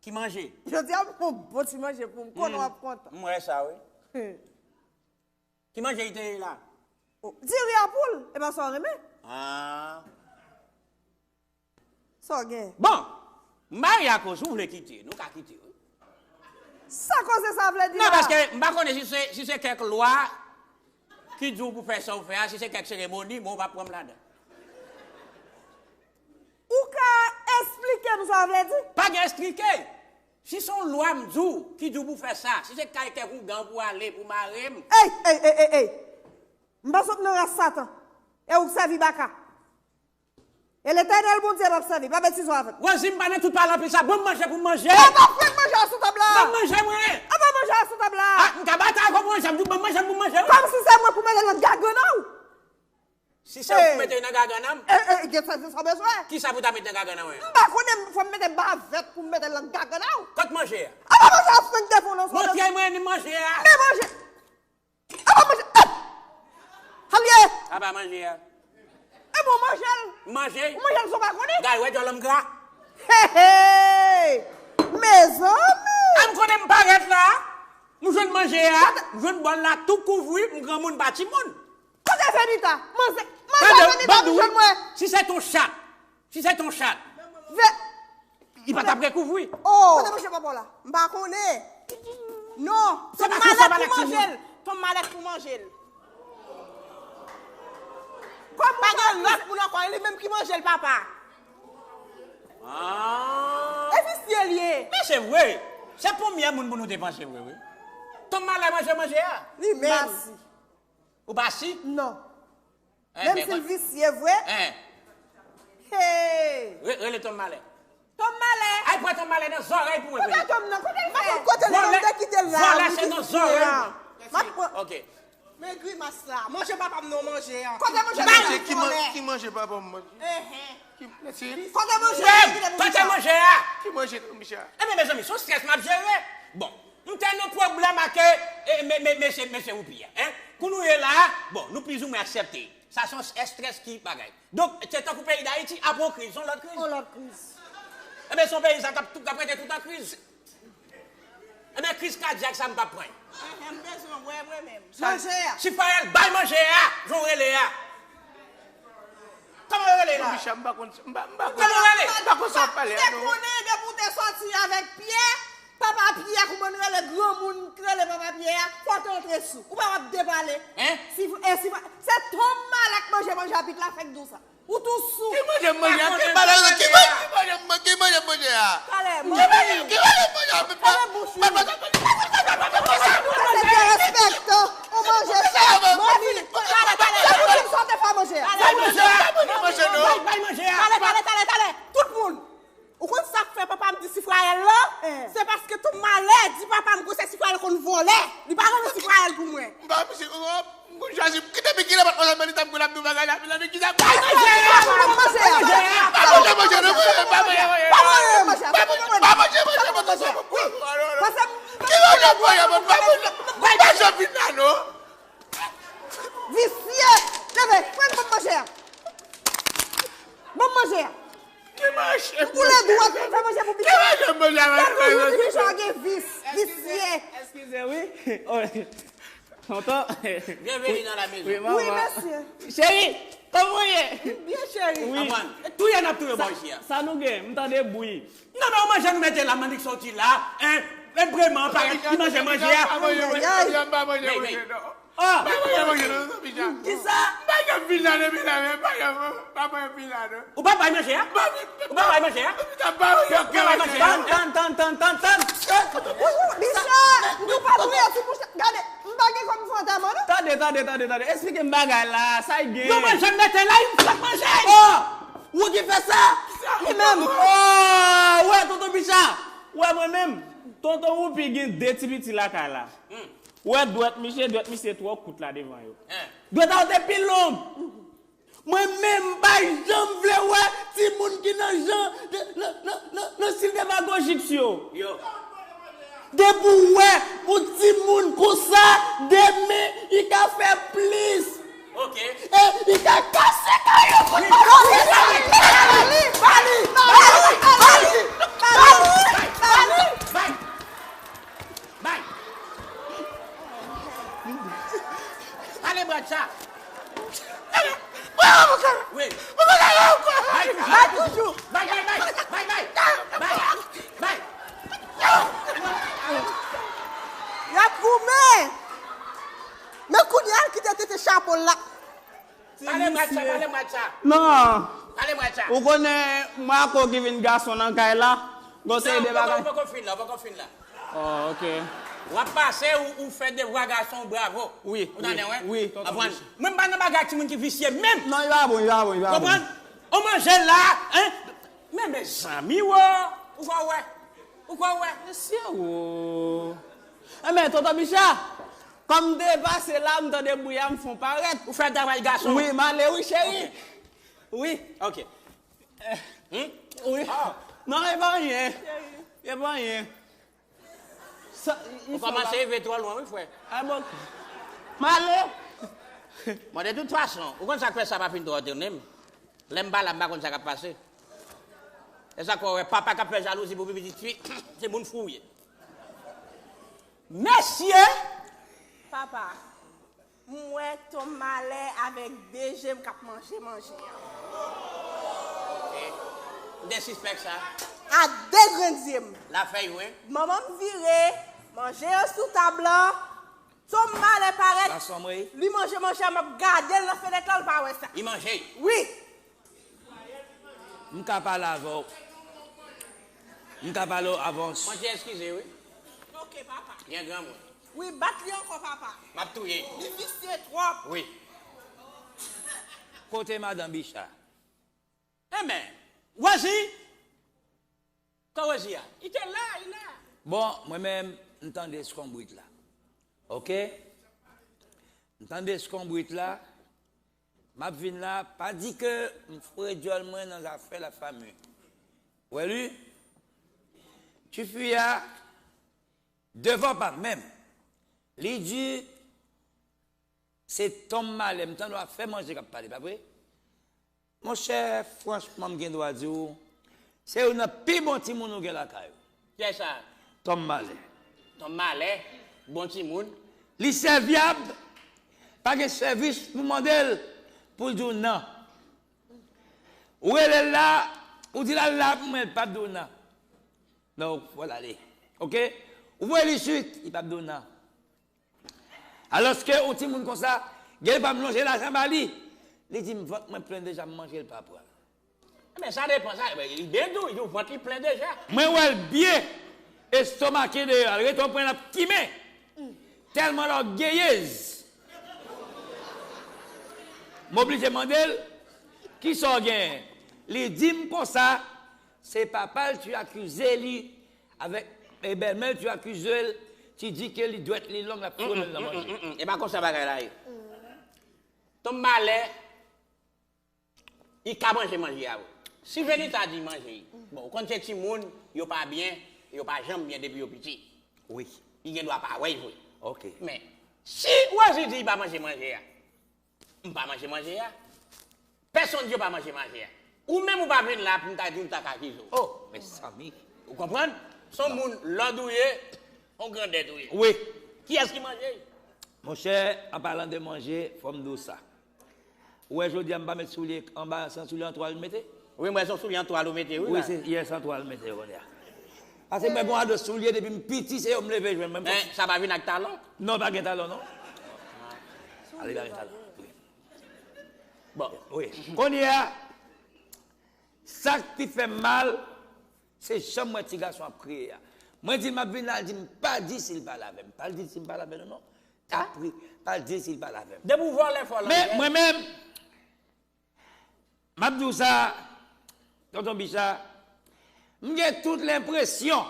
Ki manje? Jodi a, m fè yon bon ti manje pou ou. M konnen w ap kontan. M wè sa, wi. Ki manje li te ye la? Oh, diri a poul, e pa sa w renmen? Ah. Sa w gen? Bon, m marye ak ou, si w vle kite, nou ka kite, wi. Sa koze sa vle di la? Non, paske m pa konnen si se, si se kèk lwa ki di w pou fè sa w fè a, si se kèk seremoni, men w p ap pran m ladan. Ou ka esplike m sa w vle di? Pa gen esplike. Si se yon lwa m di w, ki di w pou fè sa, si se kay kèk ougan pou ale, pou mare m. Ey, ey, ey, ey, ey. M pa sot nan ras Satan. E ou k sèvi baka. E Letènèl Bondye m ap sèvi. Pa betize w avè m. Rosie, m pa nan tout pale anpil sa. Ban m manje pou m manje. Papa, fè manje a sou tab la. Ban m manje mwen. A, ban manje a sou tab la. A, m ka batay avè w pou manje, m di w ban m manje pou m manje wi. Kòmsi se mwen pou mete nan gagann ou. Si se ou ki mete nan gagann an. E, e, gen sa, sa w bezwen. Kisa pou ta mete nan gagann an, wi? M pa konnen, fò m mete bavèt pou m mete nan gagann an. Kot manje a? A, pa manje a, frenk defon nan. Montre mwen ni manje a. Men manje. A, pa manje. E! Sa l ye? A, pa manje a. E bon, manje l. Manje. Ou manje l san w pa konnen? Gay, wè djòl an m gra. Hey, hey! Mezanmi! A, m konnen m parèt la. M jwenn manje a, m jwenn bòl la, tou kouvri, m granmoun pa timoun. Kote Venita? Manzè, manzè Venita vin jwenn mwen. Si se t on chat, si se t on chat, li pa t ap rekouvri. Oh. Kote manje papa w la? M pa konnen. Non. Se pa malèt pou manje l. Ton malèt pou manje l. Kòm pa gen lòt moun ankò, e li menm ki manje l, papa. Ah. E visye l ye. Men se vre. Se premye moun pou nou te panse vre, wi. Ton malèt manje manje a. Li menm. Ou pa si? Non. Menm si l visye vre. Hey! Re- Rele Tom Malè. Tom Malè. Ay, pran Tom Malè nan zòrèy pou mwen. Kote Tom nan? Kote l fè? Kote l? Vòlè, m te kite l la. Vòlè se nan zòrèy mwen. M ap pran. Ok. Men grimas la. Manje papa m non manje an. Kote manje? Ki manje papa m manje? Kote manje? Kote manje a? Ki manje Micha? Ebyen mezanmi, se yon strès m ap jere. Bon, m te nan pwoblèm ak mesye Woupi a. Kounye a, bon, nou plizoumwen aksepte. Sa se yon strès ki bagay. Donk, se tankou peyi Dayiti, apre yon kriz, se yon lòt kriz. Yon lòt kriz. Ebyen, se yon peyi sa k ap tou- k ap rete tout an kriz. Ebyen, kriz kadyak sa m p ap pran. Enhen, m bezwen wè mwen menm. Manje a. Sifrayèl, bay manje a, jan w rele a. Kòman yo rele la? Micha, m pa konn, m pa, m pa konn. Kòman yo rele? M pa konn sa w ap pale a non. Te konnen depi w te sòti avèk Pyè, papa Pyè, kouman n rele granmoun k rele papa Pyè a, fò w te antre sou. Ou pa w ap depale. Hein? Si, e si, se Tom Malè k manje manje a pit la fèk di w sa. Ou tou sou. Ki manje m manje a? Ki manje, ki manje, ki manje, ki manje m manje a? Talè, ki manje, ki manje m manje a? Talè, bouch li. Pase derespektan. Ou manje sa. Manmi. Talè, talè, talè. Sa pou di sa w te fè manje a. Bay manje a. Bay manje a. Talè, talè, talè, talè. Tout moun. Ou konn sa k fè papa m di Sifrayèl la? Se paske Tom Malè di papa m konsa Sifrayèl konn vòlè. Li pa renmen Sifrayèl pou mwen. M pa misye, m konn chwazi, kite Miki la, patwon, sa Melita m konn ap di bagay la, men ki sa? Bay manje a! Bay manje a! Pa manje manje, non, pa manje manje. Pa manje manje, pa manje manje. Ki manje manje, pa manje manje, pa manje vin la, non. Visye! Leve, pran ban m manje a. Ban m manje a. Ki manje? M boule dwèt, m fè manje pou pitit. Ki manje m manje a? Gad yon moun ki jan gen vis, visye. Eskize, eskize, wi. Oh. Tonton. Byenveni nan la mezon. Wi, manman. Wi, mesye. Cheri, kòman w ye? M byen, cheri. Wi. Touye n ap touye w bò isi a. Sa nou gen? M tande bwi. Non, men w manje nou mete la, mannik soti la, en, en breman parèt, li manje manje a. Ayayay. M pa manje manje, non. Ah! M pa manje manje, non, non, Bicha. Kisa? M pa janm vin la depi la, men m pa janm, m pa manje vin la, non. Ou pa bay manje a? Ou pa bay manje a? Ou pa bay manje a? Tann, tann, tann, tann, tann, tann. Bicha, nou pa touye ti bouch la. Gade, m pa gen kòb m fè antèman, non. Tande, tande, tande, tande. Esplike m bagay la, sa y gen. Yo manje m mete la, yon flak manje. Oh! Ou ki fè sa? Li menm. Oh, wè, tonton Bicha. Wè, mwen menm. Tonton Woupi gen de ti piti lakay la. Wè, dwèt misye, dwèt misye twò kout la devan yo. Dwèt a yo te pi long. Mwen menm, m pa janm vle wè timoun ki nan jan, nan, nan, nan, nan stil demagojik yo. Yo. Depi w wè yon timoun konsa, demen, li ka fè plis. Ok. E li ka kase kay yo pou... Ba li, ba li, ba li, ba li, ba li, ba li, ba li. Bay! Bay! Ale Bradsha! Wi! Bay toujou! Bay toujou! Bay, bay, bay! Bay, bay! Bay! Bay! Y ap goumen! Men kounye a l kite tete chapo l la. Pale Bradsha, pale Bradsha. Non. Pale mwen sa. Ou konnen Marco ki vin gason nan kay la? Gon seri de bagay. Ou poko fin la, ou poko fin la. Oh, ok. W ap pase ou, ou fè devwa gason, bravo. Wi, Ou tande, wi, wen? wi, tonton Aprann. Michel. Mwen m pa nan bagay timoun ki visye menm. Non, li pa bon, li pa bon, li pa bon. Konprann? Ou manje la, hein? Men mezanmi, wo. Ou kwè w wè? Ou kwè w wè? Mesye, wo. Enben, tonton Micha, kòm m te pase la, m tande bri a, m fon parèt. Ou fè travay gason. Wi, m ale, wi, cheri. Wi. Ok. Wi. Non, e pa anyen. E pa anyen. Sa, Ou kòmanse rive twò lwen, wi, frè. A bon. M ale. Bon, de tout fason, ou konn sa k fè sa pa fin twò etone m. Lè m pa la, m pa konn sa k ap pase. E sa k fè w wè papa k ap fè jalouzi pou pitit fi, se moun fou w ye. Mesye! Papa, m wè Tonm Malè avèk de je m k ap manje manje a. M te sispèk sa. A de grenn zye m. L ap fè yo, wi. Manman m vire, manje yo sou tab lan. Tonm Malè parèt, Gason mwen. Li manje manje a, m ap gade l nan fenèt lan, l pa wè sa. Li manje. Wi. M ka pale avè w. M ka pale w avans. Mwen te eskize, wi. Ok, papa. Gen granmoun. Wi, bat li ankò, papa. M ap touye. Li visye twòp. Wi. Kote madan Bicha? Enben, Rosie, kan Rosie a? Li te la, li la. Bon, mwen menm, m tande skonbrit la. Ok? M tande skonbrit la. M ap vin la, pa di ke m foure dyòl mwen nan zafè la fami. Ou wè li? Tifi a, devan pa menm. Li di, se Tonm Malè, m tande w ap fè manje k ap pale, pa vre? Monchè, franchman, m gen dwa di w, se youn nan pi bon timoun ou gen lakay ou. Kiyès sa? Tonm Malè. Tonm Malè, bon timoun. Li sèvyab, pa gen sèvis pou mande l pou l di w nan. Ou rele l la, ou di l al la pou mwen, l p ap di w nan. Non, fò l ale. Ok? Ou voye li swit, li p ap di w nan. Alòske yon timoun konsa, gen lè pa m lonje lajan ba li. Li di m vant mwen plen deja, m manje l pa pran. Men sa depan, sa, li byen di w, li di w vant li plen deja. Mwen wè l byen estomake deyò, al rete yon pwen l ap kimen. Tèlman lògeyez. M oblije mande l, kisa w genyen? Li di m konsa, se papa l ki akize li avèk e bèlmè l ki akize l, ki di ke li dwèt li long, l ap foure l nan manje. E pa konsa bagay la ye. Tonm Malè, li ka manje manje a, wi. Si Venita di manje, bon, ou konn se timoun, yo pa byen, yo pa janm byen depi yo piti. Wi. Li gen dwa pa wè l vre. Ok. Men, si Rosie di li pa manje manje a, m pa manje manje a. Pèsonn di yo pa manje manje a. Ou menm ou pa vin la pou m ta di w m ta ka akize w. Oh, mezanmi. Ou konprann? Se yon moun lòd ou ye, yon grandèt ou ye. Wi. Kiyès ki manje? Monchè, an palan de manje, fò m di w sa. Ou wè jodi a m pa met soulye anba, se yon soulye an twal m mete? Wi, mwen se yon soulye an twal ou mete, wi. Wi, La. Se yè se an twal m mete yo kounye a. Paske mwen gon ado soulye depi m piti, se yo m leve jwenn. Mwen m Men, sa pa vin ak talon? Non, pa gen talon, non. Ale, pa gen talon. Wi. Bon. Wi. Kounye a, sa k pi fè m mal, se jan m wè ti gason ap kriye a. Mwen di l m ap vin la, l di m pa di si l pale avè m. Pa l di si m pale avè nou, non. Tanpri, pa l di si l pale avè m. Depi w vòlè fò Men, mwen menm, m ap di w sa, tonton Bicha, m gen tout lenpresyon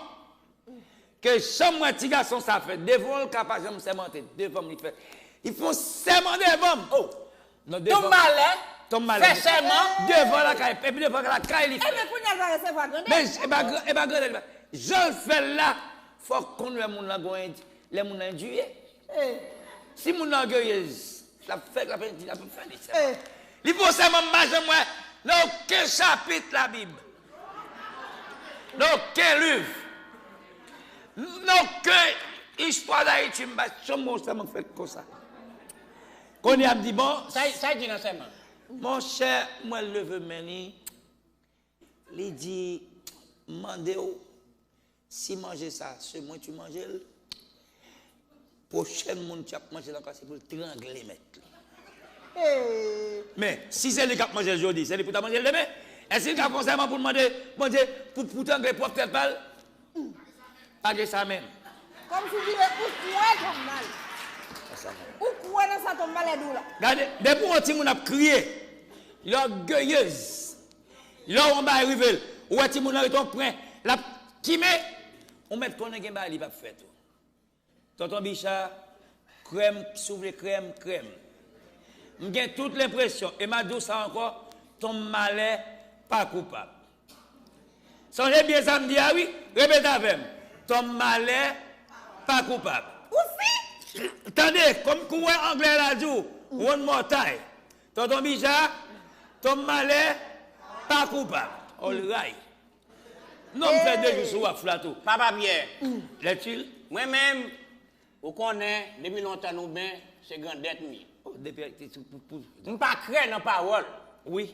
ke jan m wè ti gason sa fè, devan w l ka pa janm sèmante, devan m li fè. Li fè yon sèman devan m. Oh! Non, devan Tonm Malè, Tonm Malè. Fè sèman. Devan lakay, epi devan lakay li fè. Ebyen, kounye a l pa resevwa grandèt. Men, e pa, gran- e pa grandèt li fè. Jan l fè l la, fòk konn lè moun lan gon endi, lè moun lan endye. Si moun lan ògeyez, l ap fè, l ap endi, l ap fè li sèman. Li fè yon sèman m pa janm wè nan okenn chapit Labib. Nan okenn liv. Nan okenn istwa Dayiti, m pa janm wè yon sèman k fèt konsa. Kounye a m di, bon, Sa, sa di nan sèman? Monchè, mwen leve men li, li di, m mande w si manje sa, se mwen ki manje l, pwochèn moun ki ap manje l ankò, se pou l trangle mèt li. Men, si se li k ap manje l jodi, se li pou ta manje l demen. Èske li ka fè yon sèman pou l mande Bondye pou, pou trangle pwòp tèt pa l? Pa gen sa menm. Kòmsi w vire ou kwè Tom Malè. Ou kwè nan sa Tom Malè di w la. Gade, depi yon timoun ap kriye, lè ògeyez, lè yon bagay rive l, ou wè timoun nan rete yon pwen, l ap kimen, ou mèt konnen gen bagay li p ap fè tou. Tonton Bicha, krèm, si w vle krèm, krèm. M gen tout lenpresyon, e m a di w sa ankò, Tom Malè pa koupab. Sonje byen sa m di a wi, repete avè m. Tom Malè pa koupab. Ou si? Tande, kòm kou wè anglè la di w, one more time. Tonton Bicha, Tom Malè pa koupab. All right. Non, m fè de jou sou waf la tou. Papa Pyè. Lètil. Mwen menm, ou konnen, depi lontan nou ben, se grandèt m ye. Oh, depi ti pou, pou, pou. M pa krè nan pawòl. Wi.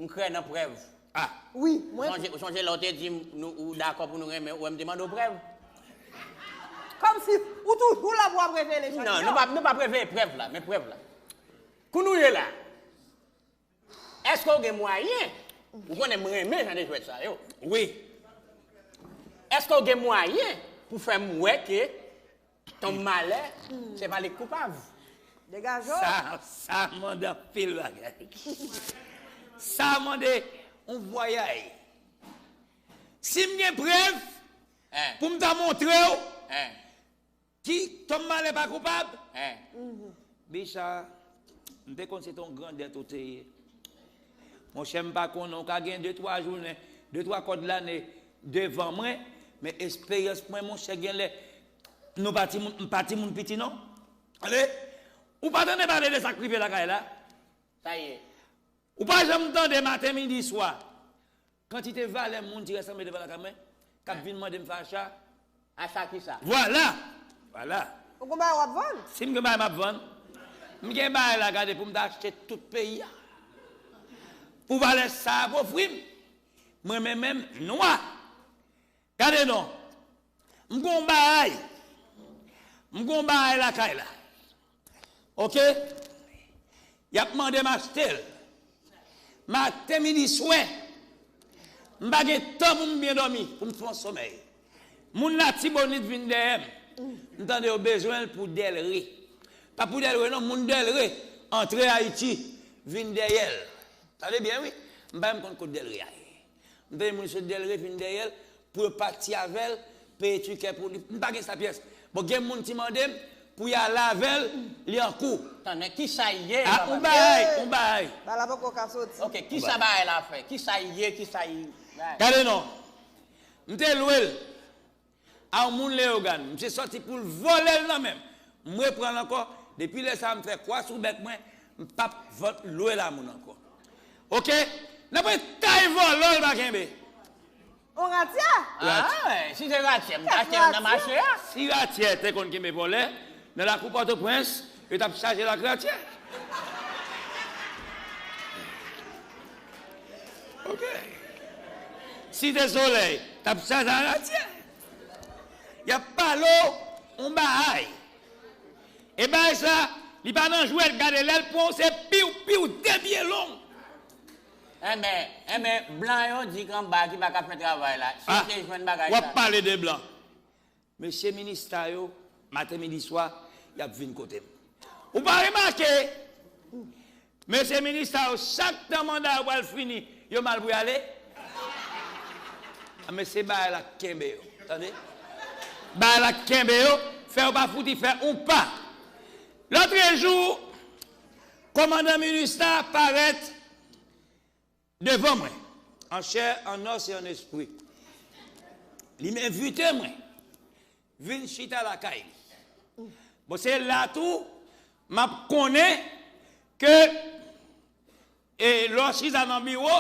M krè nan prèv. Ah. Wi, mwen. Ou sonje, ou sonje lè w te di m nou, ou dakò pou nou renmen, ou wè m te mande w prèv? Kòmsi ou toujou la pou w ap revele chak jou. Non, nou pa, nou pa reveye prèv la, men prèv la. Kou nou ye la, èske w gen mwayen, ou konnen m renmen jan de jwèt sa yo. Wi. Èske w gen mwayen pou fè m wè ke Tom Malè, se pa li k koupav? Degaje w. Sa, sa mande anpil bagay. Sa mande yon vwayay. Si m gen prèv, hein, pou m ta montre w, hein, ki Tom Malè pa koupab? Hein. Bicha, m te konn se te yon grandèt ou te ye. Monchè, m pa konnen, ou ka gen de twa jounen, de twa kòd lane devan mwen, men esperyans mwen, monchè, genlè, nou pa timoun, m pa timoun piti non. Ale, ou pa tande pale de sa k rive lakay la? Sa ye. Ou pa janm tande maten, midi, swa, kantite valè moun ki rasanble devan lakay mwen, k ap vin mande m fè acha. Acha kisa? Vwala! Vwala! Ou gen bagay w ap vann? Si m gen bagay m ap vann, m gen bagay la gade pou m ta achte tout peyi a. Pou valè sa ap ofri m, mwen menm menm nwa. Gade non. M gon bagay. M gon bagay lakay la. Oke? Y ap mande m achte l. Maten, midi, swè. M pa gen tan pou m byen dòmi, pou m fè yon somèy. Moun Latibonit vin dèyè m. M tande yo bezwen l pou Dèlre. Pa pou Dèlre non, moun Dèlre antre Ayiti, vin dèyè l. Tande byen wi. M pa menm konn kot Dèlre a ye. M tande moun sot Dèlre vin dèyè l pou yo pati avè l, peye tikè pou li. M pa gen sa pyès. Bon, gen moun ki mande m pou y ale avè l, li an kou. Tande, kisa l ye? Ah, yon bagay, yon bagay. Bagay la poko ka soti. Ok, kisa bagay la fè? Kisa l ye, kisa l... Gade non. M te lwe l a yon moun Leyogàn. Misye sòti pou l vòlè l nan men m. M reprann l ankò. Depi lè sa a, m fè kwa sou bèk mwen. M p ap vant lwe l a moun ankò. Oke? Nan pwen tay vòlò l pa kenbe. On ratyè? Ah, si se ratyè, m t achte l nan mache a. Si ratyè te konn kenbe vòlè, nan lakou Pòtoprens, yo t ap chaje l ak ratyè. Oke. Site Solèy, t ap chaje ak ratyè. Y ap pale w yon bagay. E bagay sa, li pa nan jwèt, gade lè l pran w, se piw, piw, de pye long. Enben, enben, blan yo di kanba ki pa ka fè travay la. Si w te jwenn bagay sa. W ap pale de blan. Mesye minista yo, maten, midi, swa, y ap vin kote m. Ou pa remake, mesye minista yo, chak tan manda yo pral fini, yo mal pou y ale? A, mesye bagay la kenbe yo, tande? Bagay la kenbe yo, fè yo pa fouti fè yon pa. Lòtrejou, kòmandan minista parèt devan mwen, an chè, an os e an espri. Li envite mwen vin chita lakay li. Bon, se la tou, m ap konnen ke, e, lè w chita nan biwo,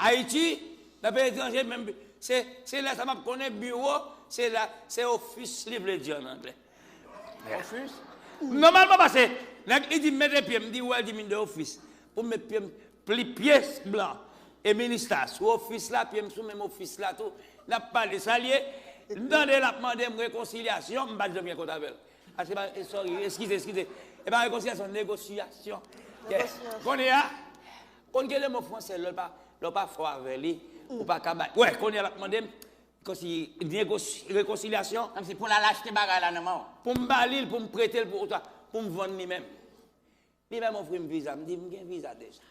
Ayiti, nan peyi etranje, menm, se, se lè sa m ap konnen biwo, se la, se ofis li vle di an anglè. Ofis? Nòmalman, paske nèg li di m mete pye m, m di, well, di m in the office. Pou m met pye m, pli pye blan. E minista, sou ofis la, pye m sou menm ofis la tou. N ap pale, sa l ye. M tande l ap mande m rekonsilyasyon, m pa t janm gen kont avè l. A, se pa, e, sorry, eskize, eskize. E pa rekonsilyasyon, negosyasyon. Yes. Kounye a, konn gen de mo fransè, lè w pa, lè w pa fò avè li, ou pa ka bay. Wè, kounye a l ap mande m, konsi, negos-, rekonsilyasyon. Kòmsi pou l al achte bagay la nan men w. Pou m ba li l, pou m prete l, pou, pou m vann li menm. Li menm ofri m viza, m di m gen viza deja.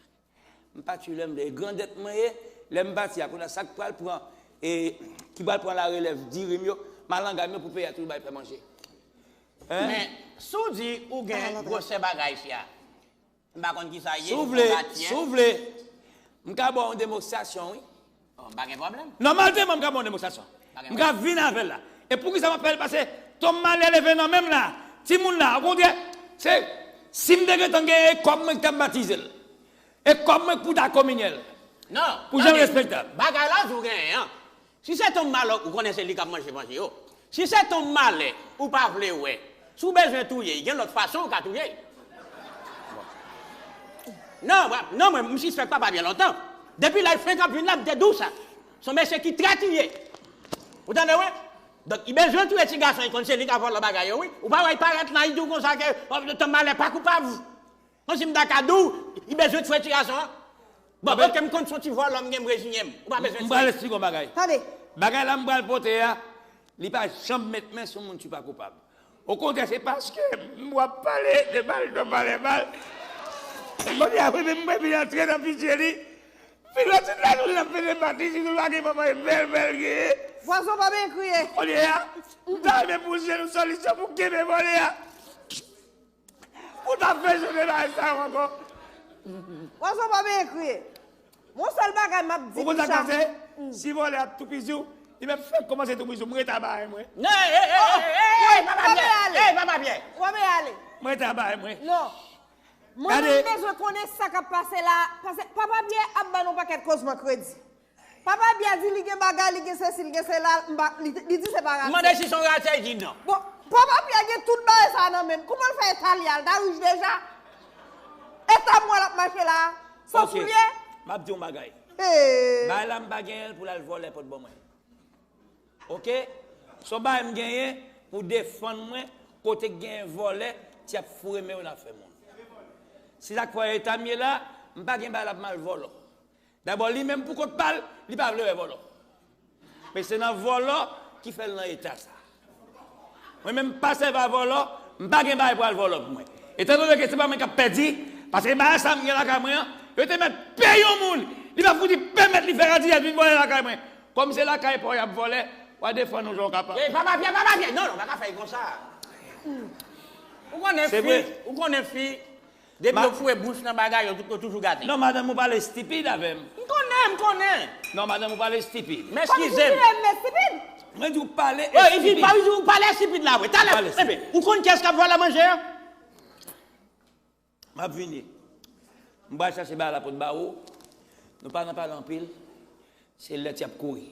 M pati lè m vle, e grandèt mwen ye, lè m pati a, kounye a sa k pral pran, e, ki pral pran larelèv diri m yo, malanga m yo pou peyi a toujou bay fè manje. Hein? Men, si w di ou gen gwosè bagay isi a, m pa konn ki sa ye, si w vle, si w vle, m ka ba w yon demonstrasyon, wi. Oh, m pa gen pwoblèm. Nòmalman, m ka ba w yon demonstrasyon. M ka vin avè l la. E poukisa m ap fè l? Paske tonm malè leve nan men m la. Timoun la, okontrè, se, si m te gentan gen e kòb mwen ki t ap batize l. E kòb mwen pou ta kominye l. Non, pou jan respektab. Bagay la di w genyen an. Si se tonm malè, ou konnen se li k ap manje manje yo. Si se tonm malè, ou pa vle wè. Si w bezwen touye, gen lòt fason ou ka touye. Non, non, mwen, m sispèk papa byen lontan. Depi lè l fenk ap vin la, m te di w sa. Se yon mesye ki trèt li ye. Ou tande, wi? Donk, li bezwen touye ti gason, li konn se li k ap vòlò bagay yo, wi. Ou pa wè l parèt la, li di w konsa ke, oh, tonm malè pa koupab. Kòmsi m ta ka di w, li bezwen touye ti gason an. Bon, oke, m konn se yon ti vòlò m gen, m reziyen m. Ou pa bezwen touye. M pral eksplike w yon bagay. Tande. Bagay la m pral pote a, li pa janm met men sou moun ki pa koupab. Okontrè, se paske m w ap pale de bal, de bal, de bal. Kounye a, wi, men m vin antre nan pitye li. Vin lòt tout lajounen l ap fè deba, li di nou pa gen manman, e bèl, bèl genyen. Pwason pa byen kriye. Kounye a, m ta renmen pou jwenn yon solisyon pou kenbe vòlè a. Ou t ap fè jodi bagay sa yo ankò. Pwason pa byen kriye. Yon sèl bagay m ap di Ou konn sa k pase? Si vòlè ap toupizi w, li menm fèk kòmanse toupizi w, m rete a bagay mwen. Non, ey, ey, ey, ey, ey, papa Pyè, ey, papa Pyè. W ap ale. M rete a bagay mwen. Non. Mwen menm m bezwen konnen sa k ap pase la, paske papa Pyè ap ban nou pakèt kozman kredi. Papa Pyè di li gen bagay, li gen sesi, li gen sela, m pa, li, li di se pa rasyèl. M mande si se yon rasyèl, li di non. Bon, papa Pyè gen tout bagay sa nan men l. Kouman l fè eta li a? L ta rich deja? Eta m wè l ap mache la a, san soulye? M ap di yon bagay. Bagay la m pa genyen l pou l al vòlè pot bò mwen. Oke? Se yon bagay m genyen pou defann mwen kote k genyen vòlè ki ap foure men yo nan afè moun. Se sa k fè eta m ye la, m pa gen bagay la pou m al vòlò. Dabò, li menm pou kont pa l, li pa vle wè vòlò. Men se nan vòlò ki fè l nan eta sa. Mwen menm, m pa sèvi a vòlò, m pa gen bagay pou al vòlò pou mwen. Etandone ke se pa mwen k ap pèdi, paske bagay sa m gen lakay mwen an, yo te mèt peye yon moun, li pa fouti pèmèt li fè radiyès vin vòlè lakay mwen. Kòm se lakay pa w y ap vòlè, w a defann ou jan w kapab. Ey, papa Pyè, papa Pyè, non, non, pa ka fè l konsa. Ou konnen fi, ou konnen fi, Depi yo foure bouch nan bagay, yo, yo toujou gate. Non, madanm, ou pale estipid avè m. M konnen, m konnen. Non, madanm, ou pale estipid. M eskize m. Mwen di w pale estipid. Wi, ou pale estipid la, wi. Talè, ou konn kiyès k ap vòlè manje a? M ap vini. M pral chache bagay la pou t ba ou. Nou pa nan pale anpil. Se lèt y ap kouri.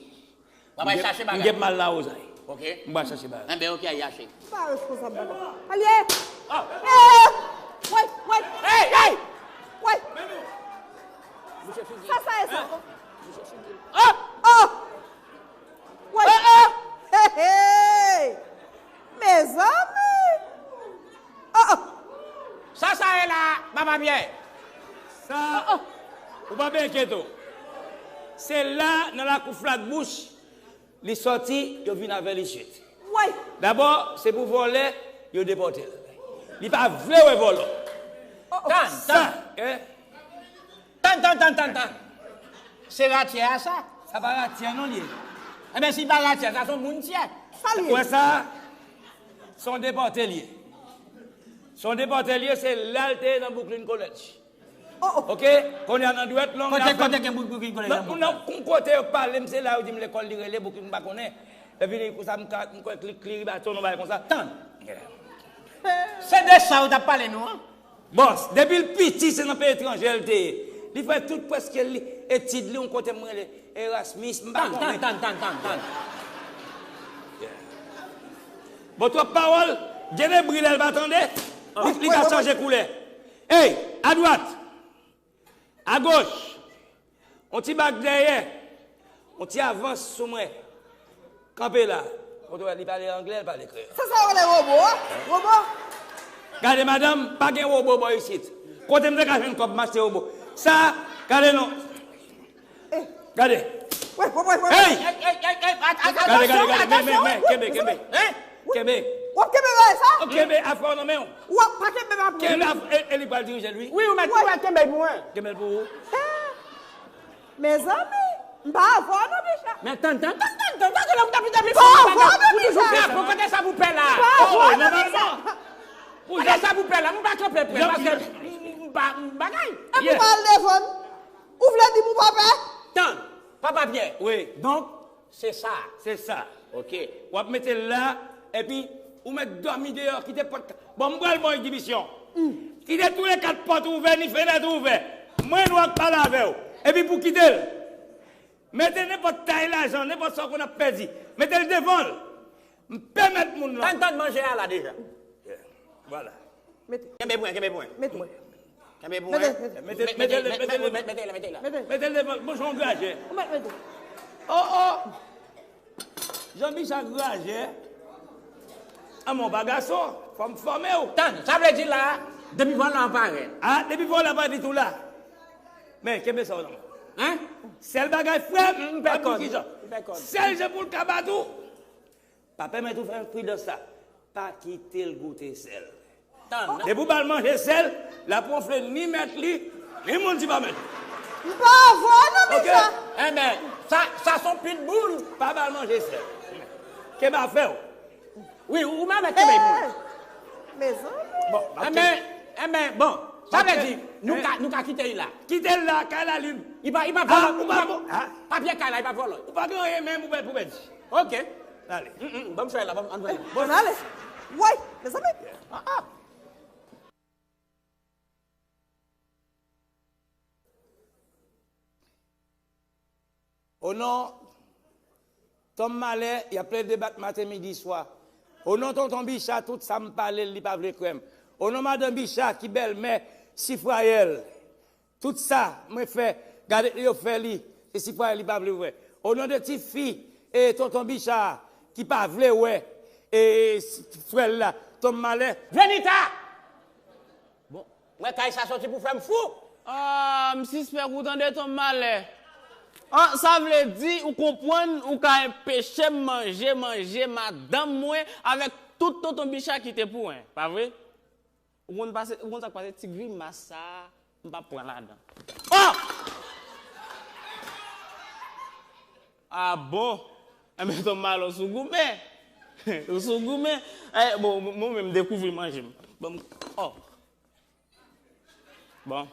W ap al chache bagay. M gen mal lawozay. Oke. M pral chache bagay. Enben, oke, al chache. M pa responsab bagay. Alye! Oh! Eh! Woy, woy! Hey, hey! Woy! Sa, sa e sa? Oh! Oh! Woy! Oh, oh! Hey, hey! Mezanmi! Oh, oh! Sa, sa e la, papa Pyè? Sa, ou pa byen enkyete w. Se la, nan lakou Flatbouch, li sòti, yo vin avè l isit. Woy! Dabò, se pou vòlè, yo depòte l. Li pa vle wè vòlò. Oh, oh. Tann, tann. Sa, eh? Tann, tann, tann, tann, tann. Se ratyè a sa? Sa pa ratyè non li ye. Enben, si pa ratyè, sa se yon moun tyè. Sa li ye? Ou wè sa? Se yon depòte li ye. Se yon depòte li ye, se la l te ye nan Brooklyn College. Oh, oh. Oke? Kounye a nan dwèt long. Kote, kote gen Brooklyn College nan Brooklyn? Nan yon kote yo pale m, se la yo di m lekòl li rele, Brooklyn m pa konnen. Epi li konsa m ka, m kwè li, li rive a ton yon bagay konsa. Tann. Se de sa yo t ap pale nou an? Bòs, depi l piti, se nan peyi etranje l te ye. Li fè tout prèske li, etid li, yon kote m rele Erasmus, m pa konnen. Tann, tann, tann, tann, tann. Bon, twòp pawòl, gen de bri la l pa tande, li, li ka chanje koulè. Ey, adwat, agoch, yon ti bak dèyè, yon ti avans sou mwen. Kanpe la. Kote w wè li pale anglè, li pale kreyòl. Se sa yo rele wobo a? Wobo? Gade, madanm, pa gen wobo bò isit. Kote m te ka jwenn kòb m achte wobo? Sa, gade non. Gade. Hey! Gade, gade, gade. Men, men, men, kenbe, kenbe. Kenbe. W ap kenbe bagay sa? Kenbe afè w nan men w. W ap pa kenbe m ap. Kenbe afè, e, e li pral dirije l, wi. Wi, ou mèt, ou mèt kenbe l pou mwen. Kenbe l pou ou. Mezanmi, m pa avè w non, Bicha. Men tann, tann, tann, tann, tann, tann, tann, tann, tann, m pa avè w non, Bicha. Ou toujou fè sa, kote sa pou pè la? M pa avè w non, Bicha. Kote sa pou pè la? M pa kanpe prè, paske m, m pa, m bagay. Epi w al defann. Ou vle di m ou pa pè? Tann, Papa Pyè. Wi. Donk, se sa. Se sa. Ok. W ap mete l la, epi ou mèt dòmi deyò, kite pòt. Bon, m pral ba w yon ti misyon. Kite tou le kat pòt ouvè, ni fenèt ouvè. Mwen, nou ap pale avè w. Epi pou kite l, mete nenpòt tay lajan, nenpòt sa w konn ap pèdi. Mete l devan l. M pèmèt moun lan. Tann, tann manje a la deja. Yeah. Vwala. Mete. Kenbe pwen, kenbe pwen. Mete. Kenbe pwen. Mete, mete. Mete, mete, mete, mete, mete, mete, mete, mete, mete, mete. Mete l devan. Bon, jan w grajè. Ou mèt mete. Oh, oh. Jan Bicha grajè. Anmè, w pa gason. Fò m fòme w. Tann, sa vle di la, depi vòlè a parèt. Ah, depi vòlè a parèt, li tou la. Men, kenbe sa w nan men w. Hein? Sèl bagay, frè m, m pè kòd. Sèl jan pou l ka bat ou. Pa pèmèt ou fè pridans sa. Pa kite l goute sèl. Tann. Depi w ba l manje sèl, l ap wonfle ni mèt li, ni moun ki pa mèt li. M pa avè w non, Bicha. Enben, sa, sa se yon pitbull. Pa ba l manje sèl. Kenbe afè w. Wi, ou mèt kenbe pou mwen. Mezanmi. Bon, enben, enben, bon, sa vle di, nou ka, nou ka kite l la. Kite l la, kay Lalin. Li pa, li pa vòlè, ou pa, papye kay la, li pa vòlè. Ou pa gen anyen menm pou pèdi. Ok. Ale. Mm, mm, ban m fè la, ban m, ann fè la. Bon, ale. Woy, mezanmi. Ah, ah. O non, Tonm Malè, y ap plede debat maten, midi, swa. O non, Tonton Bicha, tout sa m pale l, li pa vle kwè m. O non, Madan Bicha, ki bèlmè Sifrayèl. Tout sa mwen fè, gade yo fè li, se Sifrayèl li pa vle wè. O non de tifi, e Tonton Bicha ki pa vle wè, e frè l la, Tonm Malè. Venita! Bon, mwen kay sa soti pou fè m fou. Ah, m sispèk ou tande, Tonm Malè. Ah, sa vle di ou konprann ou ka enpeche m manje, manje madanm mwen avèk tout Tonton Bicha ki te pou mwen, pa vre? Ou konn pase, ou konn sa k pase, ti grimas sa a, m p ap pran ladan. Oh! Ah bon? Enben, Tonm Malè, ou sou goumen. Ou sou goumen. Eh, bon, mwen menm, dekouvri manje m. Bon, oh. Bon.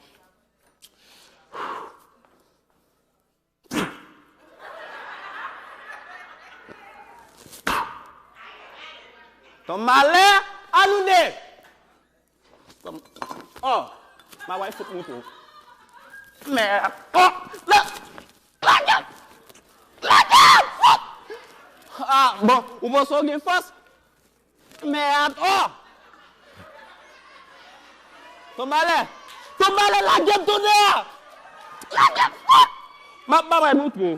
Tonm Malè, annou de. Tonm, oh, m a wè fout mouton. Mèd. Oh, la, lage, lage, fout. Ah, bon, ou panse w gen fòs? Mèd, oh! Tonm Malè! Tonm Malè, lage m tonè a! Lage m, oh! M ap ba w mouton.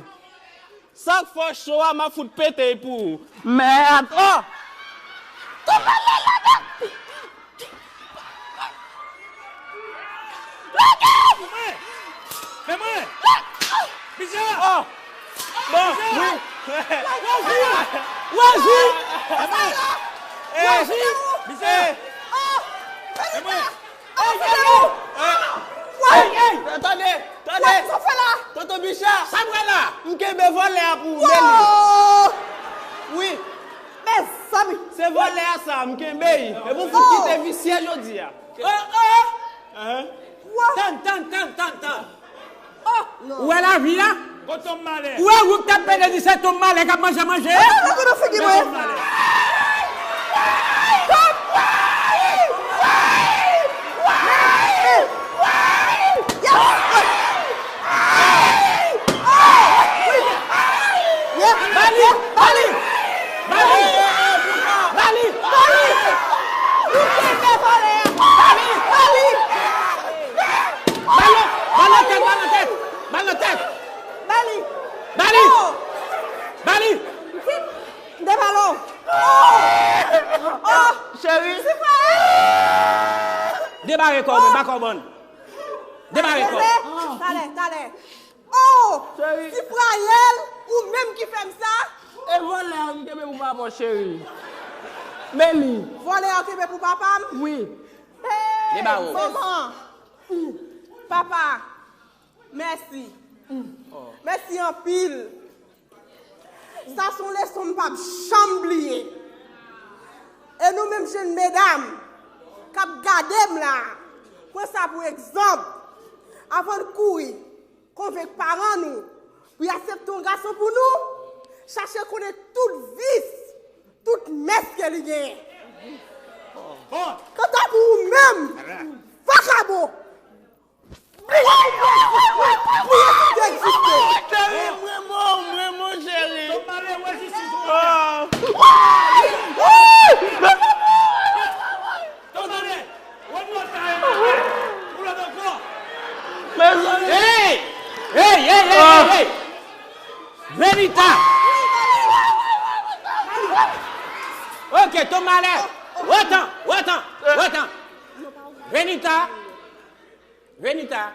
Sa k fè cho a, m ap fout pete l pou ou. Mèd, oh! Tonm Malè, lage m! Lage m! Men mwen! Men mwen! Lage m! Bicha! Oh! Bon, wi. Rosie! Rosie! Rosie! Bicha! Men mwen! Ey, gade! Ey, ey! Tande! Tande! Sa w fè la? Tonton Bicha! Sa m wè la? M kenbe vòlè a pou ou, men li. Wi. Mezanmi! Se vòlè a sa, m kenbe l. E pou fout kite visye jodi a. Oh, oh! Ahan. Tann, tann, tann, tann, tann. Oh, non. Ou wè lavi a? Kot Tonm Malè? Ou wè wout k ap pede di se Tonm Malè k ap manje manje? Gade figi mwen. Tonm Malè. Yes! Bali! Bali! Bali! Bali! Bali! Bali! Bali! Bal nan, bal nan tèt, bal nan tèt, bal nan tèt. Bali! Bali! Oh! Bali! M te pale w. Oh! Oh! Cheri. Debare kò w, men, ba kò w bann. Demare kò. Talè, talè, talè. Oh! Cheri. Sifrayèl, ou menm ki fè m sa? E vòlè a m kenbe pou papa w, cheri. Meli. Vòlè a w kenbe pou papa m? Wi. Hey, manman. Papa, mèsi. Mèsi anpil. Sa se yon leson m p ap janm bliye. E nou menm jenn medam k ap gade m la, pran sa pou egzanp. Avan n kouri konvenk paran nou pou y aksepte yon gason pou nou, chache konnen tout vis, tout mès ke li genyen. Kanta pou ou menm, vakabon, Cheri, m renmen w, m renmen w, cheri. Mezanmi. Hey! Hey, hey, hey, hey, hey! Venita! Ok, Tom Malè. Otan, otan, otan. Venita. Venita.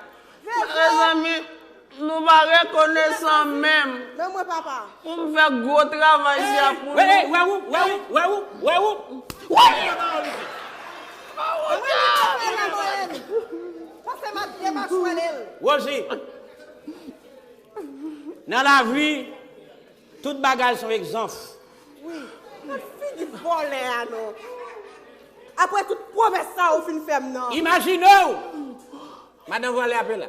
Mezanmi, nou pa rekonesan menm. Men mwen, papa. Pou m fè gwo travay sa pou nou. Wè, wè, wè ou, wè ou, wè ou, wè ou. Mwen, mwen, mwen, mwen, mwen. Pase m ap demachwele l. Rosie, nan lavi, tout bagay se yon egzanp. Wi. Gad figi vòlè a non. Apre tout pwomès sa ou fin fè m nan. Imajine w! Madan vòlè a pe la.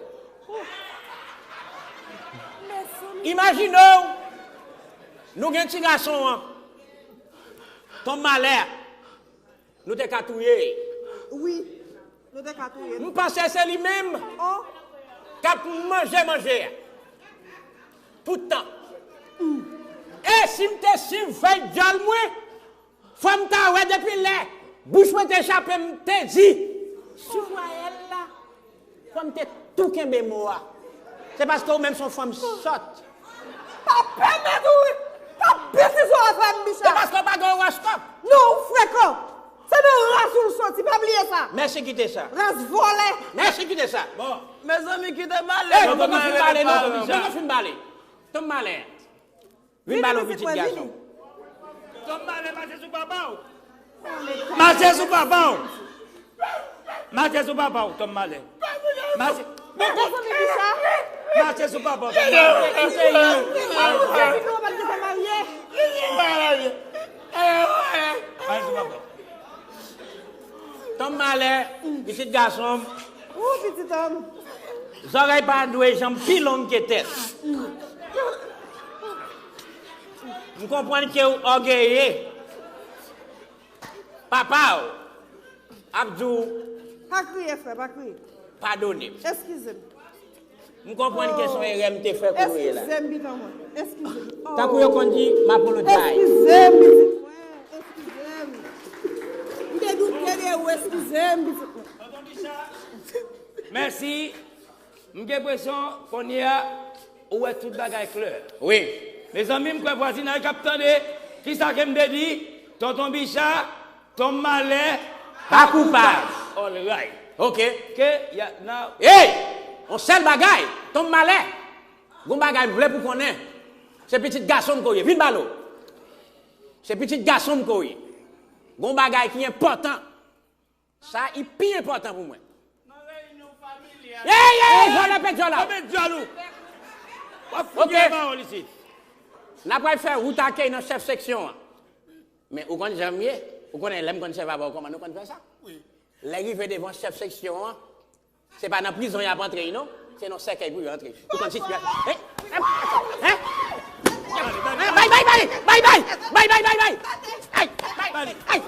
Imajine w! Nou gen ti gason an. Tom Malè. Nou te ka touye. Wi. Nou te ka touye. M panse se li menm. Oh. K ap manje manje a. Tout tan. E si m te sivèy dyòl mwen, fò m ta wè depi lè bouch mwen te chape, m te di, sou vwayèl la, fò m te tou kenbe mo a. Se paske ou menm se yon fanm sòt. Pa pèmèt ou, pa pèmèt ou avè m, Bicha. Se paske w pa gen horoscope. Non, ou frekan. Se nan ras ou l soti, pa bliye sa. Mèsi, kite sa. Ras vòlè. Mèsi, kite sa. Bon. Mezanmi, kite m ale. Ey, nou poko fin pale, non. Nou poko fin pale. Tom Malè. Vin ba l yon pitit gason. Tom Malè, mache sou papa w. Mache sou papa w. Mache sou papa w, Tom Malè. Mache. Mache sou papa w, Tom Malè. Mache sou papa w. Tom Malè, pitit gason m. Ou pitit òm. Zòrèy pa dwe janm pi long ke tèt. M konprann ke w ògeye. Papa w ap di w. Pa kriye, frè, pa kriye. Padone m. Eskize m. M konprann ke se yon erè m te fè kounye la. Eskize m, pitit mwen. Eskize m. Oh. Tankou yo konn di, m apologize. Eskize m, pitit mwen. Eskize m. M te doute de ou, eskize m, pitit mwen. Mèsi. M gen enpresyon, kounye a, ou wè tout bagay klè. Wi. Mezanmi, m kwè vwazinay k ap tande, kisa ke m te di? Tonton Bicha, Tom Malè, pa koupab. All right. Ok. Ke y a, na. Ey! Yon sèl bagay, Tom Malè. Gon bagay m vle pou konnen. Se pitit gason m ke w ye. Vin ba l. Se pitit gason m ke w ye. Gon bagay ki enpòtan. Sa i pi enpòtan pou mwen. Nan reyinyon familyal. Ey, ey, vòlè pèt dyòl la. Pèt dyòl ou. W ap fouke pawòl isit. N ap pral fè wout akèy nan chèf seksyon an. Men ou konn jan m ye, ou konnen lè m konn sèvi avè w kòman nou konn fè sa. Wi. Lè rive devan chèf seksyon an, se pa nan prizon y ap antre, non. Se nan sèkèy pou yo antre. Ou konn sitiyasyon. Hein? Hein? Hein? Bay, bay, bay! Bay, bay, bay, bay! Ay, bay, bay, bay! Ay!